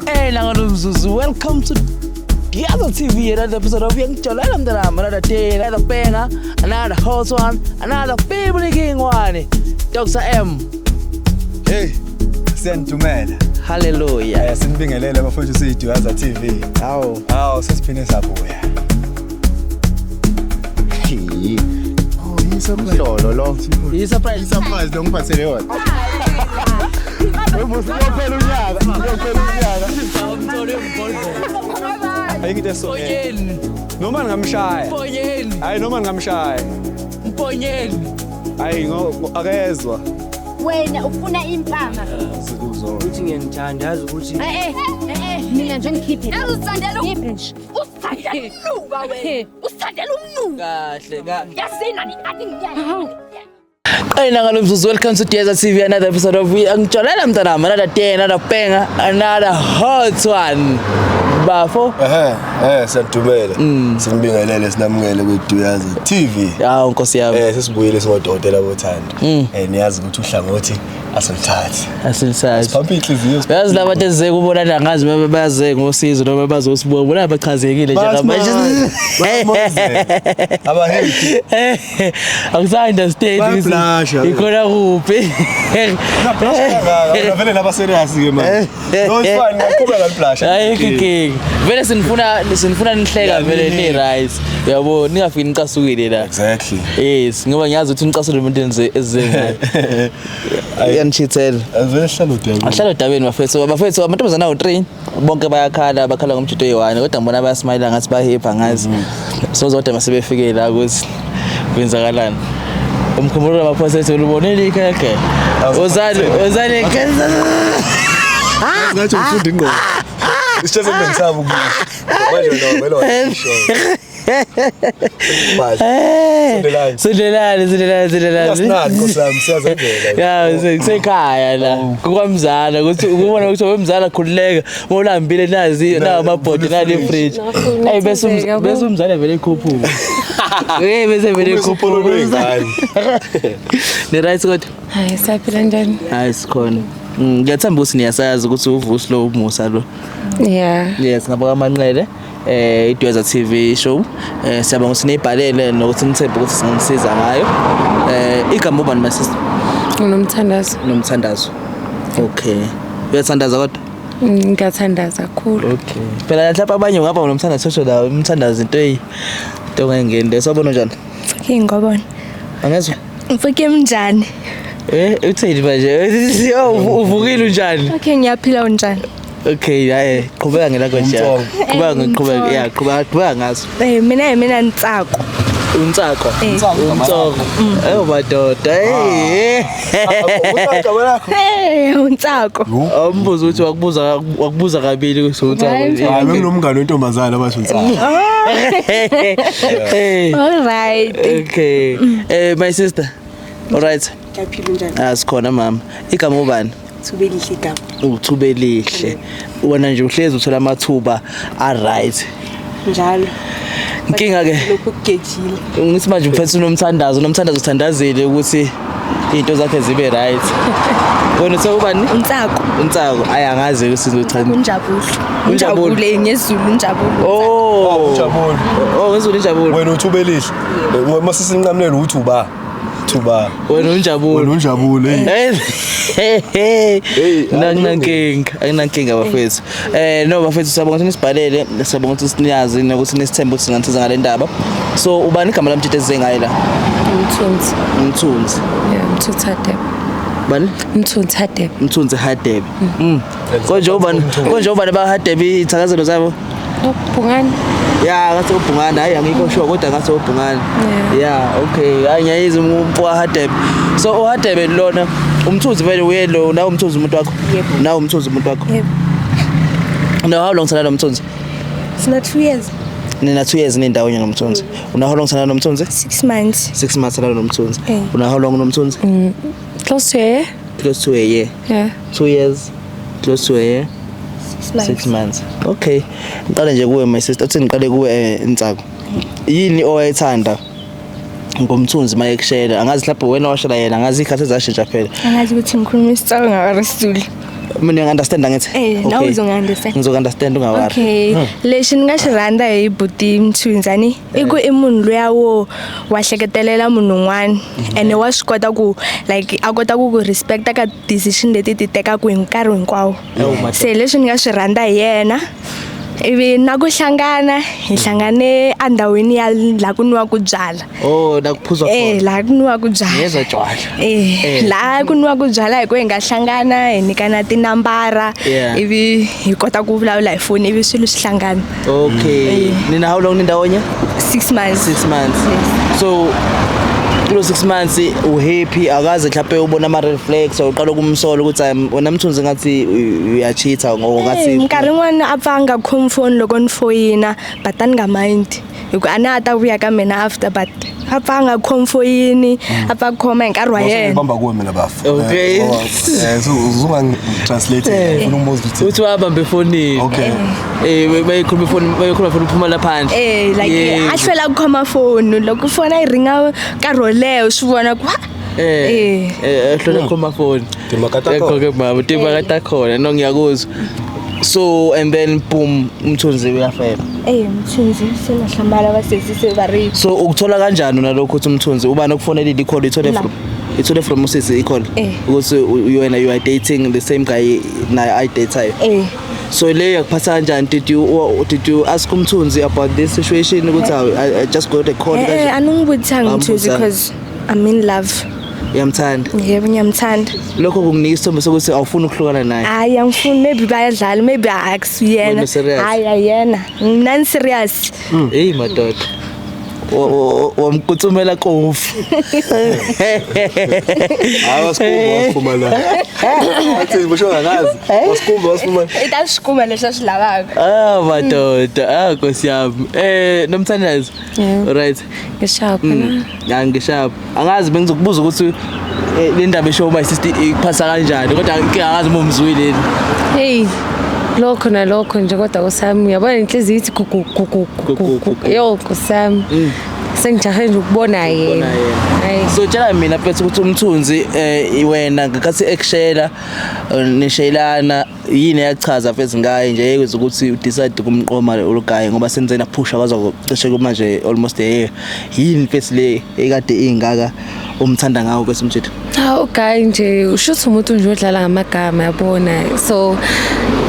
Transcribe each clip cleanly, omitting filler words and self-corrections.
Hey, Mzuzu, welcome to Duyaza TV, another episode of Uyangijolela Mntanami, another day, another banger, another hot one, another family king one. Dr. M. Hey, siyanidumela. Hallelujah. Sinibingelele bafowethu siyiDuyaza TV. Hawu. Hawu, sesiphinde sabuya. Oh, yi-surprise. Lolo lo. Yi-surprise. I-surprise lo ngiphathele yona. Uyophela unyaka, uyophela unyaka. Ayikho into eso. Mponyeni, Noma ngingamshaya. mponyeni, Hayi noma ngingamshaya. mponyeni. Hayi akezwa. Wena ufuna impama. Uthi ngiyanithanda, yazi ukuthi Eh eh, mina nje ngikhiphe. Uzithandela nje. Uzithandela umnuka wena. Uzithandela umnuka. Kahle ka. Yazini ani ngiyani. Qina ngalo mzuzu, welcome to Duyaza TV, another episode of Uyangijolela Mntanami, another day, another banger, another hot one. Bafo. Ehhe, siyadumela. Sinibingelele sinamukele kwiDuyaza TV. Hawu nkosi yami. Sesibuyile singodokotela bothando. Niyazi ukuthi uhlangothi asiluthathi. Asilisazi. Siphampa inhliziyo. Yazi laba bantu esize kubona la ngazi babe baze ngosizo noma bazosibuka bona bachazekile njengamanje. Bayamozela. Abahate. Akusa-understand ukuthi Bayablasha. ikhona kuphi. Blasha kangaka. Vele laba serious ke manje. No, it's fine. Ngiyaqhubeka niblasha. Ayikho inkinga. Vele sinifuna nihleka vele ni right. Yabo ningafiki nicasukile la. Exactly. Yes, ngoba ngiyazi ukuthi nicasule umuntu enze ezengayo. Iyanishithela. Vele hlala udaba. Ahlala odabeni bafethu. Bafethu amantombazana awu-3 bonke bayakhala, bakhala ngomjito oyi-1 kodwa ngibona bayasmayila ngathi bahipha ngazi. So zodwa masebefike la ukuthi kwenzakalani. Umkhumbulo wamaphosa ethu ulubonile ikhekhe. Uzani uzani Ngathi ufunda ingqondo. Isitshela bengisaba ukusho. Manje no, vele washo. Bye. Sondelani. Sondelani, sondelani, sondelani. Asinani nkosi yami siyazenzela. Ya, sekhaya la. Kukwamzala ukuthi ukubona ukuthi wemzala khululeka, ulambile nazi nawo amabhodi nali fridge. Hey bese bese umzala vele ekhuphuka. Hey bese vele Upolo ekhuphuka. lwengane. Ni right kodwa? Hayi, siyaphila njani? Hayi sikhona. Ngiyathemba ukuthi niyasazi ukuthi uVusi lo umusa lo. Yeah. Yes, ngabaka amanqele iDweza TV show. Siyabonga ukuthi niyibhalele nokuthi nithembe ukuthi singanisiza ngayo. Igama ubani my sister? Nginomthandazo. Nomthandazo. Okay. Uyathandaza kodwa? Ngiyathandaza kakhulu. Okay. Phela mhlawumbe abanye ungaba nomthandazo sosho la umthandazo into eyi into ongayingeni leso sabona njani? Mfike ngobona. Angezwa? Mfike mnjani? Utheni manje? Oh, uvukile unjani? Okay, ngiyaphila unjani? Okay, hayi qhubeka ngelakho nje. Umtsongo. Qhubeka ngiqhubeka, yeah, qhubeka qhubeka ngaso. Mina Ntsako. Untsako. Umtsongo. Eh madoda. Eh. Ucabanga lakho. Untsako. Awumbuza ukuthi wakubuza kabili ukuthi untsako. Hayi benginomngane wentombazana abathi uNtsako. Eh. All right. Okay. My sister. All right. Ngiyaphila unjani? Ah sikhona mama. Igama ubani? Thubelihle igama. Uthubelihle. Wena nje uhlezi uthola amathuba a right. Njalo. Inkinga ke Lokhu kugejile. ngithi manje uphethe unomthandazo uthandazile ukuthi izinto zakhe zibe right. Wena uthe ubani? Ntsako. Untsako. Ayi angazi ukuthi uzothanda. Unjabulo. Unjabulo. Unjabule ngezulu unjabulo. Oh. Ujabule. Oh, ngezulu injabulo. Wena uthubelihle. Uma sisinqamlela uthi uba. Thuba. Wena unjabulo. Wena unjabule. Hey hey. Nanginankinga, anginankinga bafethu. No bafethu siyabonga ukuthi nisibhalele, siyabonga ukuthi siniyazi nokuthi nisithembe ukuthi singanisiza ngale ndaba. So ubani igama lamtshithe esize ngaye la? Mthunzi. Umthunzi. Yeah, Mthunzi Hadebe. Bani? Mthunzi Hadebe. Mthunzi Hadebe. Konje ubani ba Hadebe ithakazelo zabo? Ubhungane. Ya, ngathi ubhungane, hayi angikho sure kodwa ngathi ubhungane. Yeah. Yeah, okay. Hayi ngiyayizwa umfo kaHadebe. So uHadebe lona umthunzi vele uye lo nawe umthunzi umuntu wakho. Yebo. Nawe umthunzi umuntu wakho. Yebo. Now how long sana nomthunzi? Sina 2 years. Nina 2 years nindawonye nomthunzi. Una how long sana nomthunzi? 6 months. 6 months sana nomthunzi. Eh. Una how long nomthunzi? Close to a year. Close to a year. Yeah. 2 years. Close to a year. 6 months. 6 months. Okay. Ngiqale nje kuwe my sister. Uthi ngiqale kuwe Ntsako. Yini owayethanda ngomthunzi maye kushela? Angazi mhlawumbe wena washela yena, angazi ikhathi ezashintsha phela. Angazi ukuthi ngikhuluma isitsonga or isiZulu. Mina ngi-understand angithi? Eh, nawe uzongi-understand. Ngizoku-understand ungawari. Okay, lexi ni nga xi rhandza hi buti Mthunzani i ku i munhu luya wo wa hleketelela munhu un'wana ene wa swi kota ku like a kota ku ku respecta ka decision leti ti tekaka hi nkarhi hinkwawo. Se leswi ni nga swi rhandza hi yena ivi na ku hlangana hi hlangane endhawini ya laha ku nwiwaka byala. Oh, la kuphuzwa Eh, khona. laha ku nwiwaka byala. Ngiyezwa tshwala. Eh, Eh. laha ku nwiwaka byala hi ku hi nga hlangana hi nyikana tinambara Yeah. ivi hi kota ku vulavula hi foni ivi swilo swi hlangana. Okay. Nina how long nindawonye? 6 months. 6 months. Yes. So kulo 6 months uhappy akaze mhlawumbe ubona ama red flags or uqala ukumsola ukuthi hayi, wena Mthunzi ngathi uyacheata ngoba ngathi Eh, minkarhi yin'wana a pfa a nga khomi foni loko ni foyina but a ni nga mind hi ku a na a ta vuya ka mina after but a pfa a nga khomi foyini a pfa a khoma hi nkarhi wa yena. Bamba kuwe mina bafo. Okay. So uzungangi-translate ngifuna umbuzo ukuthi uthi wabamba efonini. Okay. Eh, bayikhuluma ifoni, bayikhuluma ifoni uphuma lapha phandle. Eh, like Yebo. a hlwela ku khoma foni loko foni a yi ringa nkarhi wo leha u swi vona ku ha Eh, eh, hlola khoma phone. Timhaka ta kona. Ke mama, timhaka ta khona no ngiyakuzwa. So and then boom Mthunzi uyafeba. Eh, Mthunzi se na hlamala va sesi se va ri So ukuthola kanjani nalokho ukuthi Mthunzi ubani okufonelile i-call ithole La. from ithole from usisi i-call Eh. ukuthi wena you are dating the same guy naye I date-ayo. eh So le yakuphatha kanjani, did you ask uMthunzi about this situation ukuthi I just got a call eh kanje? a ni n'wi vutisanga Mthunzi Awumbutisanga. because I'm in love. Uyamthanda. Yebo, ngiyamthanda. Lokho kunginika isithombe sokuthi awufuni ukuhlukana naye. Hayi, angifuni, maybe bayadlala, maybe akusuyena. Wena serious? Hayi, ayena mina ni serious. Hey madoda. Wamkutsumela kofu. Hayi wasikumba wasiphuma la. Athi ngisho ngazi. Wasikumba wasiphuma. I ta swi kuma leswi a swi lavaka. Ah madoda, ah Nkosi yami. Eh nomthandazo. Yebo. Right. Ngishapha na. Ya ngishapha. Angazi bengizokubuza ukuthi le ndaba eshow my sister ikuphasa kanjani kodwa inkinga angazi uma umzwile yini. Hey, lokho nalokho nje kodwa kusami uyabona inhliziyo ithi gugu gugu gugu gugu. Yo kusami. Sengijahe nje ukubona yena. Hayi. So tshela mina mfethu ukuthi uMthunzi wena ngekhathi ekushela nishayelana yini eyachaza mfethu ngaye nje yekwenza ukuthi udecide ukumqoma lo guy ngoba senze naphusha kwaza cishe kumanje almost a year. Yini mfethu le ekade ingaka umthanda ngawo bese umthetho? Cha uguy nje ushuthi umuntu nje odlala ngamagama yabona. So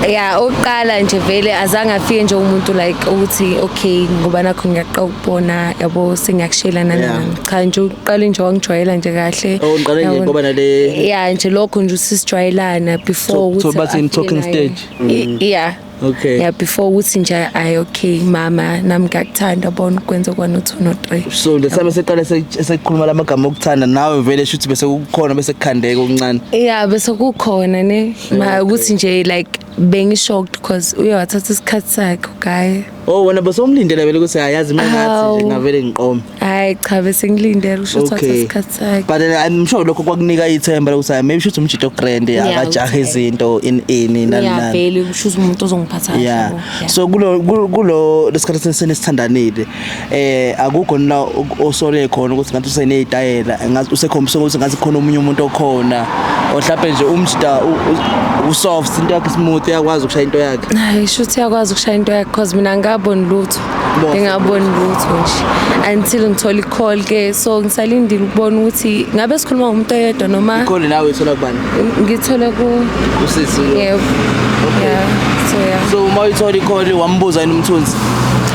yeah, oqala nje vele azange afike nje umuntu like ukuthi okay ngoba nakho ngiyaqala ukubona yabo sengiyakushela nani Yeah. nani. Cha nje uqale nje wangijwayela nje kahle. Oh, uqale nje Yabona. ngoba nale- Yeah nje lokho nje usisijwayelana before So- so ukuthi bathi in afike talking naye. stage? Yeah. Okay. Yeah, before ukuthi nje ay okay mama nami ngiyakuthanda bona ukwenza kwa no 2 no 3. So lesame seqale sekukhuluma lamagama okuthanda nawe vele shuthi bese kukhona bese kukhandeka okuncane. Yeah, bese kukhona ne ma ukuthi nje like bengi shocked because uye wathatha isikhathi sakhe guy. Oh wena bese umlindele vele ukuthi ayazi mina ngathi nje Hawu. ngavele ngiqome. Hayi cha bese ngilindele usho uthatha Okay. isikhathi sakhe. But I'm sure lokho kwakunika ithemba lokuthi hayi, maybe shuthi umjito grand Yeah, akajaha okay. izinto in nani Yeah, nani. vele usho umuntu ozongiphatha kahle. Yeah. yabo. Yeah. So kulo lesikhathi senisithandanile akukho na osole khona ukuthi ngathi usenezitayela ngathi usekhombisa ukuthi ngathi khona omunye umuntu okhona or mhlawumbe nje umjita usoft into yakhe smooth uyakwazi ukushaya into yakhe. Hayi shuthi uyakwazi ukushaya into yakhe because mina ngingaboni lutho. Boss. Ngingaboni lutho nje until ngithola i-call ke so ngisalindile ukubona ukuthi ngabe sikhuluma ngomuntu oyedwa noma Ikhona nawe ithola kubani? ngithole ku Usisi. yebo. Yeah. So yeah. So uma uyithola ikholi wambuza yini uMthunzi?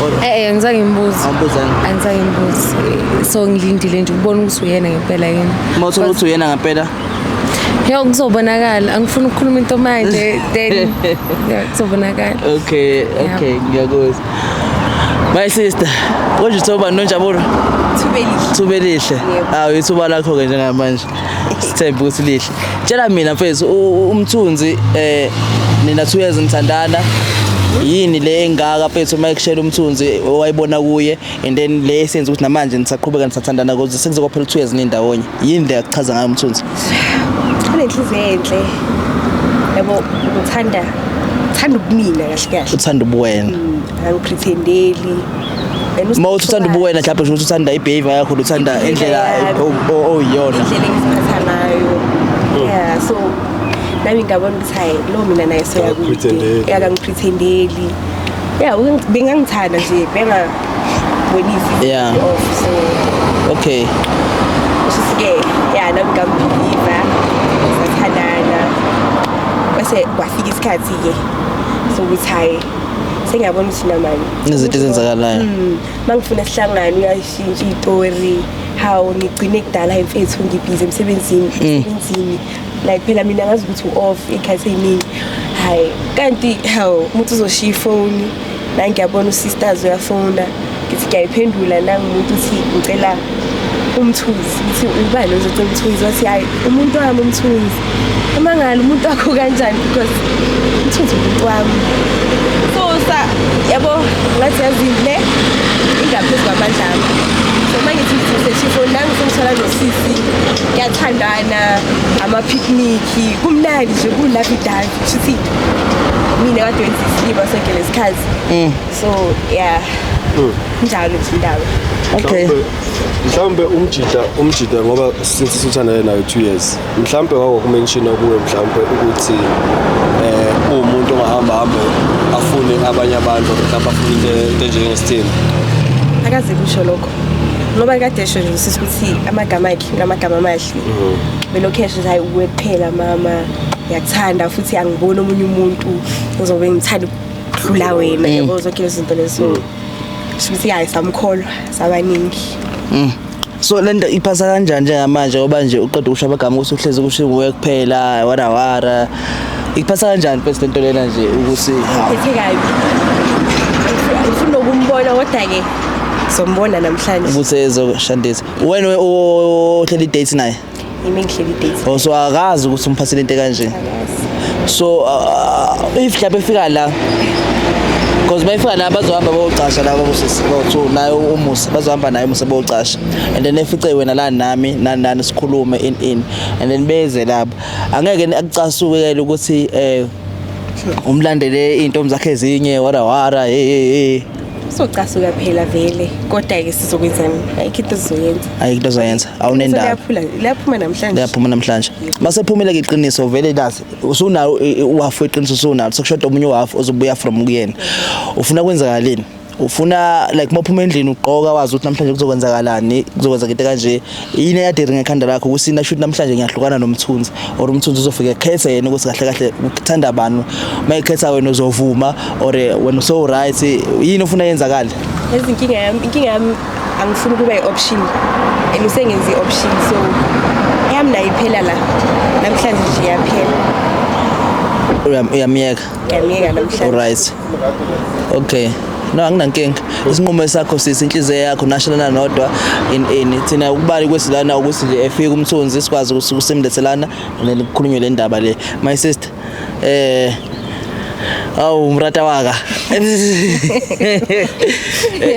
Or Eh angizange ngimbuze. awumbuza yini? Angizange ngimbuze. So ngilindile nje ukubona ukuthi uyena ngempela yini. Uma uthola ukuthi uyena ngempela Yo kuzobonakala angifuni ukukhuluma into manje then yeah kuzobonakala. Okay, okay, ngiyakuzwa. My sister, konje uthoba nonjabulo? Thubelihle. Thubelihle. Hawu ithuba lakho ke njengamanje. Sithembe ukuthi lihle. Tshela mina mfethu uMthunzi nina 2 years nithandana. Yini le engaka mfethu uma ekushela uMthunzi owayibona kuye and then le esenza ukuthi namanje nisaqhubeka nisathandana ukuze sekuzokuphela 2 years nindawonye. Yini le akuchaza ngayo uMthunzi? Unenhliziyo enhle. Yabo ngithanda thanda ubumina kahle kahle. Uthanda ubuwena. Angipretendeli. And Uma uthi uthanda ubuwena mhlawumbe usho ukuthi uthanda ibehavior yakho uthanda indlela oyiyona. Indlela engiziphatha ngayo. Yeah, so Nami ngabona ukuthi hayi, lo mina naye soyakude. Akakupretendeli. Akangipretendeli. Yeah, bengangithanda nje, bengabonisi off, so shuthi-ke ya, nami ngambelieva, sathandana, bese kwafika isikhathi-ke sokuthi hhayi, sengiyabona ukuthi namani Izinto ezenzakalayo. Uma ngifuna sihlangane, uyashintsha iy'tori. Hawu, ngigcine kudala imfethu, ngibhizi emsebenzini. Like phela mina ngazi ukuthi u-off iy'khathi ey'ningi. Hhayi, kanti hawu, umuntu uzoshiya ifoni la, ngiyabona usisters uyafona, ngithi ngiyayiphendula, nangumuntu uthi ngicela umthunzi. Ngithi ubani ozocela umthunzi? Wathi hhayi, umuntu wami umthunzi. Amangala, umuntu wakho kanjani? Because umthunzi umuntu wami. So sa yabo, ngathi yazini, le ingaphezu kwamandla ami. So uma ngithi ngithathe ifoni nami, sengithola nosisi, kuyathandana, ama-picnic, kumnandi nje, ku-lovey-dovey. Shuthi mina kade wenza isilima sonke lesikhathi. So yeah, njalo nje indaba. Mhlawumbe umjida ngoba since suthandane nayo 2 years, mhlawumbe wakumention kuwe mhlawumbe ukuthi uwumuntu ongahamba hambe afune abanye abantu, mhlawumbe afune into enjengesithembu? Akaze kusho lokho, ngoba kade esho nje usisi ukuthi amagama akhe ngamagama amahle. Belokhu esho nje, hayi, uwe kuphela mama, ngiyakuthanda, futhi angiboni omunye umuntu ozobe ngithanda ukudlula wena, yabo, zonke lezo zinto lezo. Sho ukuthi hayi, samkholwa sabaningi. So lento iphasa kanjani njengamanje, ngoba nje uqeda ukusho amagama ukuthi uhlezi kusho nguwe kuphela, wara wara? Iphasa kanjani bese lento lena nje ukuthi hawu? Phethe kabi, ngifuna ukumbona, kodwa-ke sombona namhlanje. Ukuthi ezoshandisa wena, uhleli i-date naye? Yimi ngihleli i-date. Oh, so akazi ukuthi umphathele into kanje? Akazi. So if mhlawumbe efika la, because bayifika la, bazohamba bayocasha laba bosisi bo-two naye umusa, bazohamba naye umusa bayocasha, and then efice wena la nami nani nani, sikhulume in and then beze lapho, angeke akucasukele ukuthi umlandele iy'ntombi zakhe ezinye, wara wara, hey hey hey? Socasuka phela vele, kodwa-ke sizokwenzani? Ayikho into esizoyenza. Ayikho into ozoyenza, awunendaba. Liyaphula, liyaphuma namhlanje. Liyaphuma namhlanje. Masephumile-ke iqiniso vele, lazi usunawo uhafu weqiniso, usunawo, sekushoda omunye uhafu ozobuya from kuyena. Ufuna kwenzakaleni? Ufuna like mawuphuma endlini ugqoka, wazi ukuthi namhlanje kuzokwenzakalani, kuzokwenzeka into kanje? Yini eyadiri ngekhanda lakho ukuthi nasho ukuthi namhlanje ngiyahlukana nomthunzi, or umthunzi uzofika ekhethe yena ukuthi kahle kahle uthanda bani? Uma ekhetha wena uzovuma, or wena uso right? Yini ufuna yenzakale? Yazi inkinga yami angifuni ukuba i-option, and usengenza i-option, so eyami nayo iphela la namhlanje nje, iyaphela. Uyamyeka? Ngiyamyeka namhlanje. Alright. Okay. No, anginankinga. Isinqumo sakho sisi, inhliziyo yakho, nashelana nodwa in thina ukubali kwesilana ukuthi nje efika umthunzi sikwazi ukuthi kusimlethelana and then kukhulunywe le ndaba le. My sister, awu mrata waka.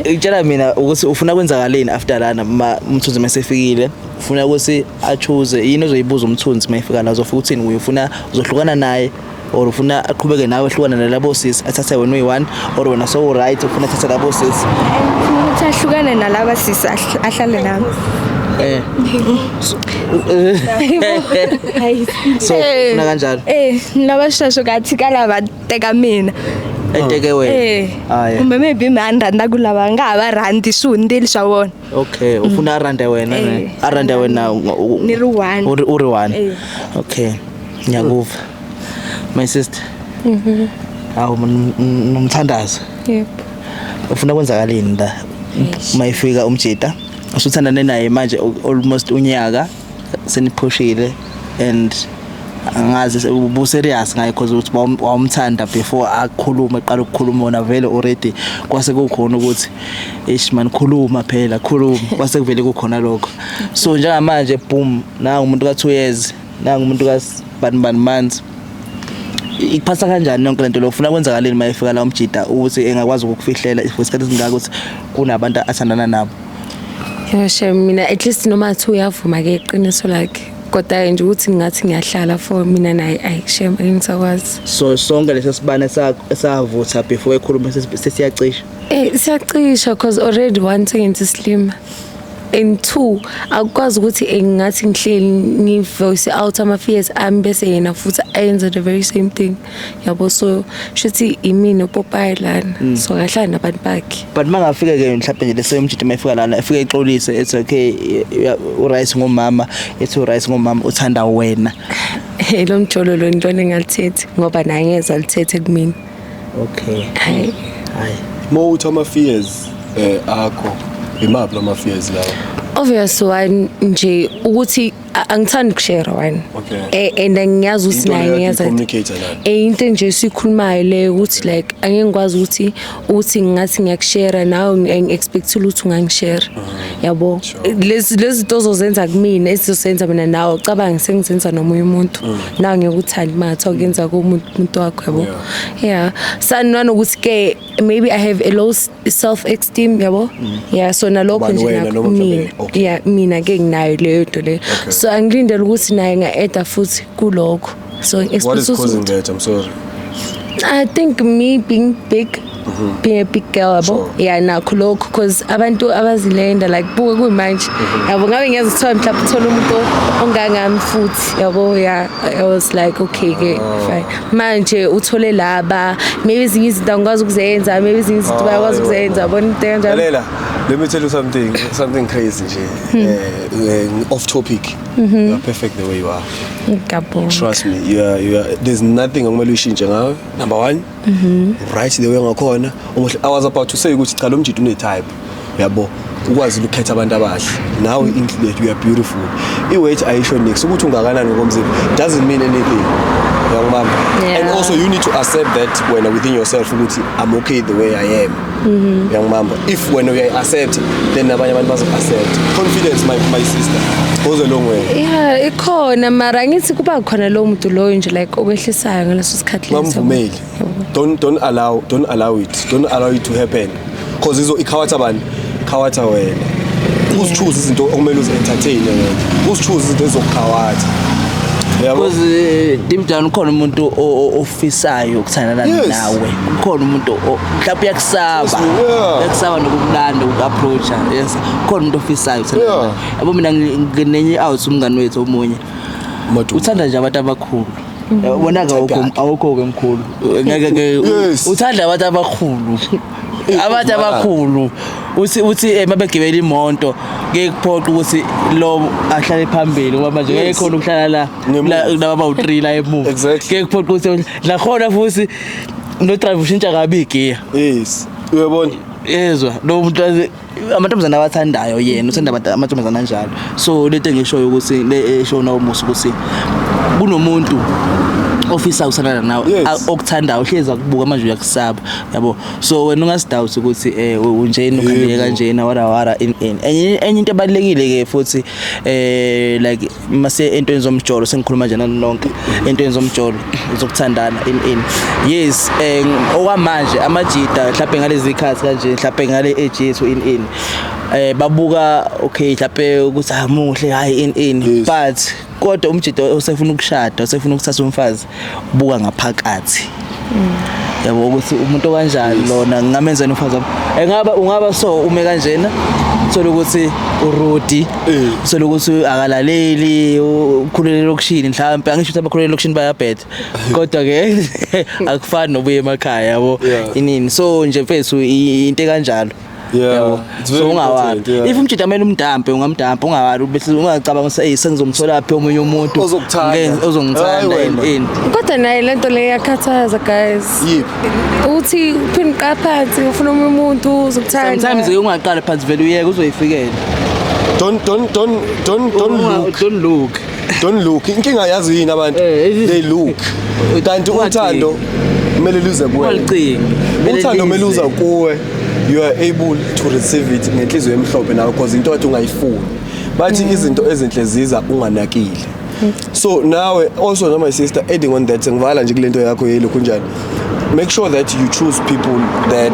Itshela mina ukuthi ufuna kwenzakaleni after lana, ma umthunzi masefikile, ufuna ukuthi achoose yini? Ozoyibuza umthunzi mayifika la, uzofika uthini kuye? Ufuna uzohlukana naye, or ufuna aqhubeke nawe, ehlukana nalabo sisi, athathe wena uyi-one, or wena so right ufuna athathe labo sisi? Ngifuna ukuthi ahlukane nalaba sisi, ahlale nami. So ufuna kanjalo? Lava sweswo ka tshika lava teka mina. Eteke wena? Eh. Hhayi. Kumbe maybe mina ni rhandza ku lava nga ha va rhandzi, swi hundzile swa vona. Okay, ufuna arande wena ne? Eh. Arande wena Ni ri one. Uri one? Eh. Okay, ngiyakuva my sister. Awu, nomthandazo. Yebo. Ufuna kwenzakaleni la mayifika umjita usuthandane naye manje almost unyaka, seniphushile, and angazi ubu serious ngaye, cause ukuthi wawumthanda before akhulume, eqala ukukhuluma wona vele already kwase kukhona ukuthi ish man, khuluma phela, khuluma, kwase kuvele kukhona lokho. So njengamanje, boom, nangu umuntu ka 2 years, nangu umuntu ka bani bani months. Ikuphatha kanjani yonke lento lo? Ufuna kwenzakaleni uma efika la umjida ukuthi engakwazi ukukufihlela for isikhathi esingaka ukuthi kunabantu athandana nabo? Yo shem, mina at least noma athi uyavuma ke iqiniso lakhe, kodwa nje ukuthi ngingathi ngiyahlala for mina naye, ayi shem, angisakwazi. So sonke leso sibane esavutha before ekhuluma sesiyacisha? Eh, siyacisha, cause already one sengenza isilima. And two, akukwazi ukuthi ngingathi ngihleli ngi-voice out ama-fears ami bese yena futhi ayenze the very same thing, yabo. So shuthi imina upopayi lana, so akahlali nabantu bakhe. But mangafika ke mhlawumbe nje lese umjita mayifika lana, efike exolise, ethi okay, uright ngomama, ethi uright ngomama, uthanda wena. Lo mjolo lo intwana engalithethi ngoba naye ngeze alithethe kumina. Okay. Hayi. Hayi. Mawuthi ama-fears akho, imaphi lama fears lawo? Obvious one nje ukuthi angithandi ukushare one. And angiyazi ukuthi Into naye leyo ngiyeza. communicate nayo. Into nje esikhulumayo leyo ukuthi like angeke ngikwazi ukuthi ngingathi ngiyakushare nawe, ngi-expect ukuthi ungangishare, yabo. Lezi zinto ozozenza kumina, esizosenza mina nawe, cabanga sengizenza nomunye umuntu, nawe ngeke uthande uma ngathiwa kuyenza kumuntu umuntu wakho, yabo. Yeah, nanokuthi ke maybe I have a low self esteem, yabo. Yeah, so nalokho Ubani, nje wena nakho noma mhlawumbe- mina. Okay. Yeah, mina ke nginayo leyo nto leyo, so angilindele ukuthi naye nga-eda futhi kulokho, so What is ngi-expect causing ukuthi that? I'm sorry. I think me being big, being a big girl, yabo. Yeah, nakho lokho, because abantu abazilenda like buka kuyimanje, yabo, ngabe ngiyazi kuthiwa mhlawumbe uthola umuntu ongangami futhi, yabo. Yeah, I was like, okay ke, fine, manje uthole laba, maybe ezinye izinto angikwazi ukuzenza, maybe ezinye izinto bayakwazi ukuzenza, yabona, into kanjalo. Lalela, let me tell you something crazy nje. Off topic. You are perfect the way you are. Ngiyabonga. Trust me, you are there's nothing okumele uyishintshe ngawe. Number 1. Right the way ngakhona. Umuhle. I was about to say ukuthi cha, lo mjito une type. Uyabo? Ukwazi ukukhetha abantu abahle. Nawe included, you are beautiful. I-weight ayisho nix, ukuthi ungakanani ngokomzimba doesn't mean anything. Uyangibamba? And also you need to accept that wena within yourself ukuthi I'm okay the way I am. Uyangibamba? If wena uyayi-accept, then nabanye abantu bazo-accept. Confidence, my sister, goes a long way. Yeah, ikhona, mara ngithi kuba khona lo muntu loyo nje like okwehlisayo ngaleso sikhathi leso. Bamvumeli. Don't allow it. Don't allow it to happen. Because izo ikhawatha bani? Khawatha wena. Uzichoose izinto okumele uzi-entertain wena. Uzichoose izinto ezizokukhawatha. Yabo? Because deep down ukhona umuntu ofisayo ukuthandana nawe, ukhona umuntu mhlawumbe uyakusaba. Trust me, yeah. Uyakusaba nokumlanda, uku-approacha. Yes, ukhona umuntu ofisayo ukuthandana nawe, yabo. Mina nginenye out, umngani wethu omunye uthanda nje abantu abakhulu. Yabona-ke, Type yakhe. awukho-ke mkhulu, ngeke ke. Uthanda abantu abakhulu, abantu abakhulu. Uthi mabegibela imoto kuye kuphoqa ukuthi lo ahlale phambili ngoba manje ngeke khona ukuhlala la Ngemuva. laba bawu-3 la emuva. Kuye kuphoqa ukuthi nakhona futhi no driver ushintsha kabi igiya. Yes, uyabona. Yezwa lo muntu amantombazane awathandayo, yena uthanda amantombazane anjalo. So lento engishoyo ukuthi le esho nawo musa ukuthi kunomuntu ofisa ukuthandana nawe, okuthandayo, uhlezi akubuka, manje uyakusaba, yabo. So wena ungasidoubt ukuthi unjena, ukhandeke kanjena, wara wara in enye into ebalekile ke futhi, like mase entweni zomjolo, sengikhuluma nje nani nonke, entweni zomjolo zokuthandana in yes, okwamanje amajita mhlawumbe ngalezi ikhathi kanje, mhlawumbe ngale age yethu in babuka okay mhlawumbe ukuthi amuhle, hayi, in but kodwa umjito osefuna ukushada, osefuna ukuthatha umfazi, ubuka ngaphakathi, yabo, ukuthi umuntu okanjani lona, ngingamenza umfazi wami. Engaba ungaba so ume kanjena, uthola ukuthi urudi, uthola ukuthi akalaleli, ukhulele elokishini mhlawumbe. Angisho ukuthi abakhulele elokishini bayabheda, kodwa ke akufani nobuye emakhaya, yabo. Inini, so nje mfethu, into ekanjalo. Yabo. It's very So ungawari. important, yeah. If umjita kumele umdampe, ungamdampa, ungawari, bese ungacabanga ukuthi hey, sengizomthola phi omunye umuntu Ozokuthanda. Ozongithanda. Hayi wena. In Kodwa naye lento leyo iyakhathaza, guys. Yiphi? Uthi uphinde uqala phansi ufuna omunye umuntu uzokuthanda. Sometimes ungaqala phansi vele uyeke, uzoyifikela. Don't look. Don't look. Don't look. Inkinga yazi yini abantu? They look. Kanti uthando kumele luze kuwe. Ungalicingi. Kumele Uthando kumele lize. uza kuwe. You are able to receive it ngenhliziyo emhlophe nawe, because into ethi ungayifuni. Bathi izinto ezinhle ziza unganakile. So nawe also, no, my sister, adding on that, ngivala nje kulento yakho yelokhu njani. Make sure that you choose people that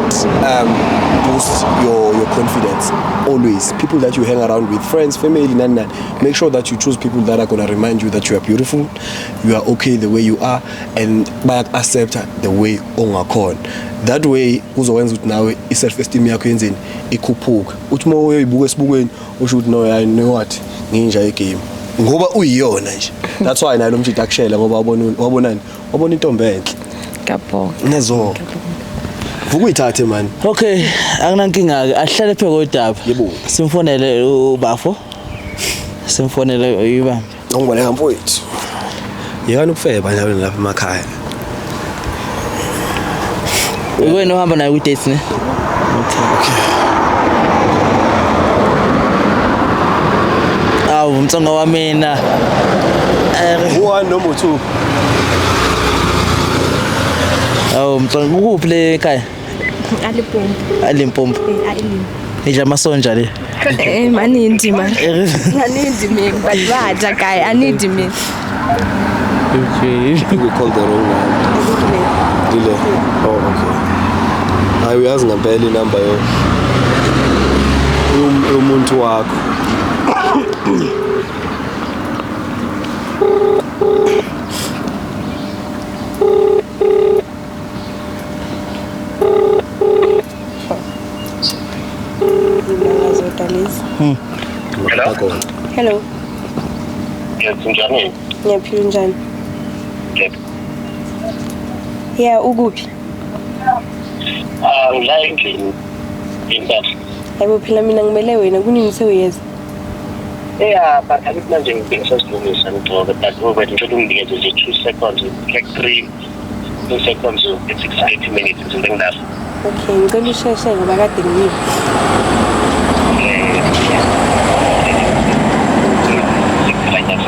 boost your confidence always. People that you hang around with, friends, family, none, none. Make sure that you choose people that are going to remind you that you are beautiful, you are okay the way you are, and bayak-accepta the way ongakhona. That way uzokwenza ukuthi nawe i-self esteem yakho yenzeni, ikhuphuke. Uthi uma uyoyibuka esibukweni usho ukuthi no, I know what, nginja igame ngoba uyiyona nje. That's why naye lo mjita akushela, ngoba wabona, wabonani, wabona intombi enhle. Ngiyabonga. Nezo vuka uyithathe, man. Okay, akunankinga-ke, ahlale phe kodaba. Yebo. Simfonele ubafo, simfonele, uyibambe. Ngibaleka mfowethu, yekani ukufeba njalo lapha emakhaya. Wena uhamba naye kwi-date, ne? Okay. Awu, mtsonga wa mina. One noma u-two? Awu mtsonga, kukuphi le ekhaya? Alipompo. Alimpopo? Ailimi. Idla amasonja le. Eh, manindi man, anidi mina, but va dya kaya, anidi mina. I think we called the wrong one. Dile. Oh, okay. Hayi, uyazi ngempela inamba yo yomuntu wakho. Zodwa lezi. Hello. Hello. Yes, njani? Ngiyaphila, njani? Yebo. Yeah, ukuphi? Ah, ngila endlini. Impela. Yabo phela mina ngimele wena, kunini sewuyeza? Yeah, but angithi manje ngisasilungisa ngigcoke, but over ngicela unginikeze nje 2 seconds, like 3 2 seconds, it's 30 minutes izinto enginazo. Okay, ngicela usheshe ngoba kade ngimile. Like that.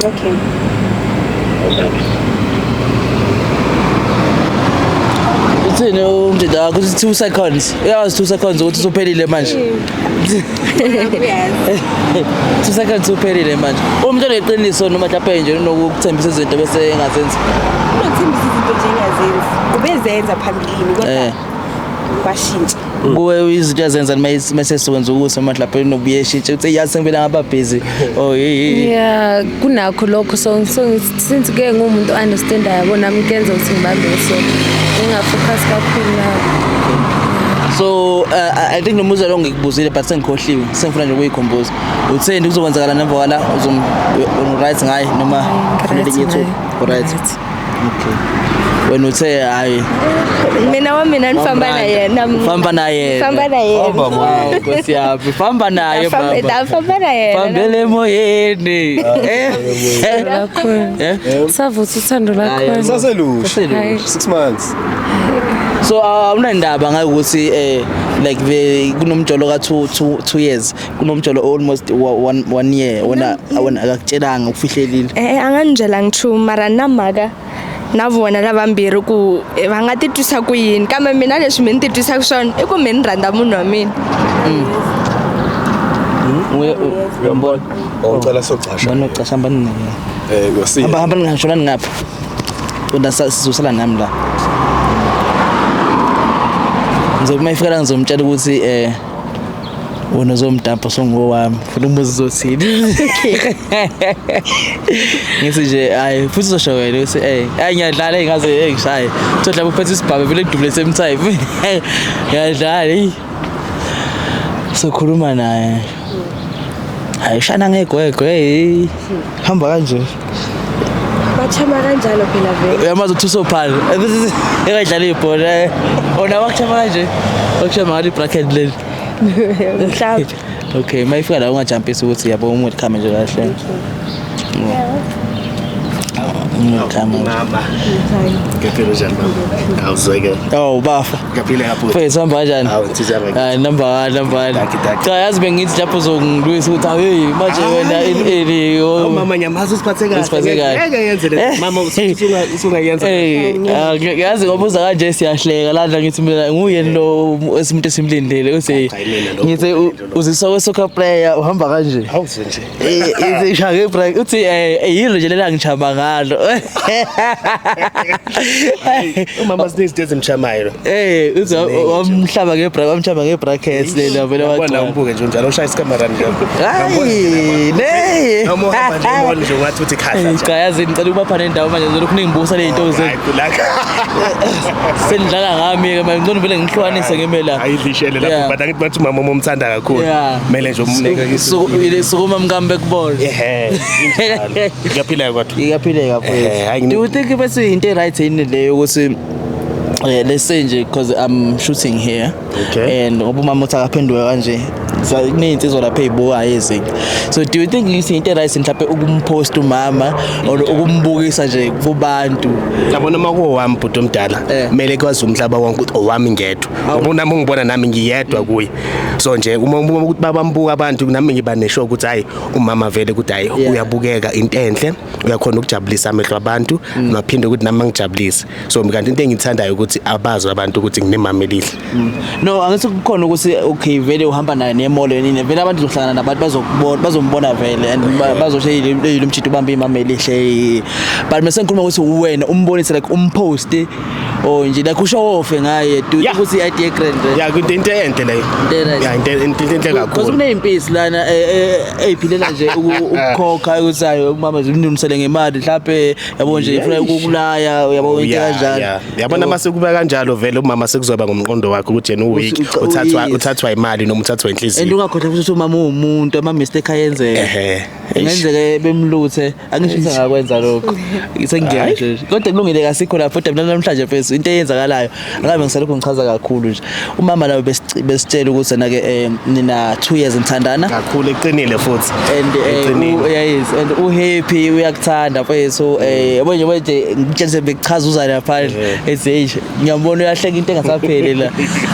Okay. Uthini umjita wakho? Uthi 2 seconds, uyawazi 2 seconds ukuthi usuphelile manje. 2 seconds uphelile manje. Umuntu oneqiniso noma mhlawumbe nje unokukuthembisa izinto bese engazenzi? Unokuthembisa izinto nje engazenzi. Ubezenza phambilini, kodwa kwashintsha. Kuwe izinto azenza mase sokwenza ukuthi noma mhlawumbe unobuye eshintshe uthi yazi sengivele ngaba busy, oh hey. Yeah, kunakho lokho, so since ke ngumuntu understandayo, yabo, nami kuyenza ukuthi ngibambe, so ngingafocus kakhulu lapho. So I think nombuzo lo ngikubuzile but sengikhohliwe, sengifuna nje ukuyikhumbuza. Utheni kuzokwenzakala nemva kwala? Uzom right ngaye noma ufuna elinye ithuba? Right, okay. Wena uthe hayi? Mina wa mina ni famba na yena. Famba na yena. Famba na yena. Famba moyeni. Wow, Nkosi yami, famba naye baba. Famba na yena. Fambele emoyeni, eh. Lakhona. Eh. Savutha uthando lakhona. Saselusha. Hayi. 6 months. So awunandaba ngayo ukuthi like the kunomjolo ka 2 2 2 years, kunomjolo almost 1 year, wona wona akakutshelanga, ukufihlelile? Eh, a nga ni byela nchumu, mara na mhaka na vona lavambirhi ku va nga titwisa ku yini, kambe mina leswi mi ni titwisaka swona i ku mi ni rhandza munhu wa mina. Uyambona? Oh, ngicela socasha. Bani ocasha? Hamba nina. Uyosiya. Hamba, hamba, ngishona ngapha, wena sizosala nami la. Ngizobe uma ifika la ngizomtshela ukuthi wena uzomdampa songowami, futhi umbuzo uzothini. Ngithi nje hayi, futhi uzosho wena ukuthi hayi ngiyadlala, engaze ngishaye thola lapho uphethe isibhamu vele kudubule same time. Ngiyadlala, eyi. Sokhuluma naye, hayi, shana ngegwegwe, hey, hamba kanje. Bachama kanjalo phela vele. Uyamazi ukuthi usophala ekadlala ibhola, ona wakuchama kanje, wakuchama ngalo i-bracket leli. Mhlawumbe. Okay, uma ifika la ungajampisi ukuthi yabo umuntu khame nje kahle. Umuntu khame. Mama. Ngiyaphila, njani mama? Awuzweke. Oh bafa. Ngiyaphila kakhulu. Mfethu, hamba kanjani? Hawu, insizwa yami. Hayi, number 1, number 1. Dankie, dankie. Cha, yazi bengithi lapho uzongilwisa ukuthi hayi hey, manje wena ini Hawu mama, ngiyamazi, usiphathe kahle. Usiphathe kahle. Ngeke ngenze le. Mama, usungayenza. Eh, yazi ngoba uza kanje siyahleka lana, ngithi mina nguye lo esimuntu esimlindele uthi Cha, yimina lo. ngithi uziswa kwe soccer player uhamba kanje. Hawu nje. Eh, ithi shaka break uthi yilo nje lela ngijamba ngalo. Umama siningi izinto ezimchamayo. Eh, uze wamhlaba ngebra, wamhlaba ngebrackets lela vele Yabona wagcwala. umbuke nje njalo ushaya isikamera nje. Hayi, ne. Noma uhamba nje umona nje ungathi uthi khahla nje. Cha yazi ngicela ukubapha nendawo manje ngizolokhu ningibusa le zinto zenu. Hayi kulaka. Senidlala ngami ke manje ngcono vele ngihlukanise ngime la. Ayidlishele lapho Yeah. but angithi bathi umama uma umthanda kakhulu. Yeah. Kumele nje umnike Sukuma mkambe kubona. Ehhe. Injalo. Ngiyaphila kodwa. Iyaphileka Eh, hayi, mfethu. Do you think bese into right yini leyo ukuthi let's say nje because I'm shooting here. Okay. And ngoba umama uthi akaphenduka kanje. So kunezinsizwa lapha ezibukayo ezinye. So do you think ukuthi into right mhlawumbe ukumpost umama or ukumbukisa nje kubantu? Yabona uma kuwami bhuti omdala Eh. kumele kwazi umhlaba wonke ukuthi owami ngedwa ngoba nami ungibona nami ngiyedwa kuye so nje uma ukuthi babambuka abantu nami ngiba nesho ukuthi hayi umama vele ukuthi hayi Yeah. uyabukeka into enhle uyakhona ukujabulisa amehlo abantu maphinde ukuthi nami angijabulise so kanti into engithandayo ukuthi abazi abantu ukuthi nginemama elihle. No, angithi kukhona ukuthi okay vele uhamba naye nemall nini vele abantu uzohlangana nabantu bazokubona bazombona vele and bazosho hey lo mjito ubambe imama elihle, but mase ngikhuluma ukuthi wena umbonise like umpost or nje like ushow off ngaye, do you Yeah. think ukuthi i-idea grand? Ya into enhle leyo. Into e-right. Ya into enhle Because kakhulu. kuneyimpisi lana eyiphilela nje ukukhokha ukuthi hayi umama zimnunisele ngemali mhlawumbe yabo nje ifuna ukukulaya uyabo into Ya, kanjalo. ya. Yabona mase kuba kanjalo vele umama sekuzoba ngomqondo wakhe ukuthi yena uweak uthathwa uthathwa imali noma uthathwa And inhliziyo. ungakhohlwa futhi ukuthi umama uwumuntu, ama-mistake ayenzeka. Ehhe. Kungenzeka bemluthe, angisho ukuthi angakwenza lokho, sengiyasho nje kodwa kulungile kasikho lapho. Kodwa mina namhlanje mfethu into eyenzakalayo angabe ngisalokhu ngichaza kakhulu nje umama lawo besitshela ukuthi na ke nina 2 years nithandana Kakhulu eqinile futhi. And Eqinile. Yes, and uhappy uyakuthanda mfethu, yabo nje manje ngitshela bekuchaza uza laphandle ethi hey ngiyambona uyahleka into engasapheli la,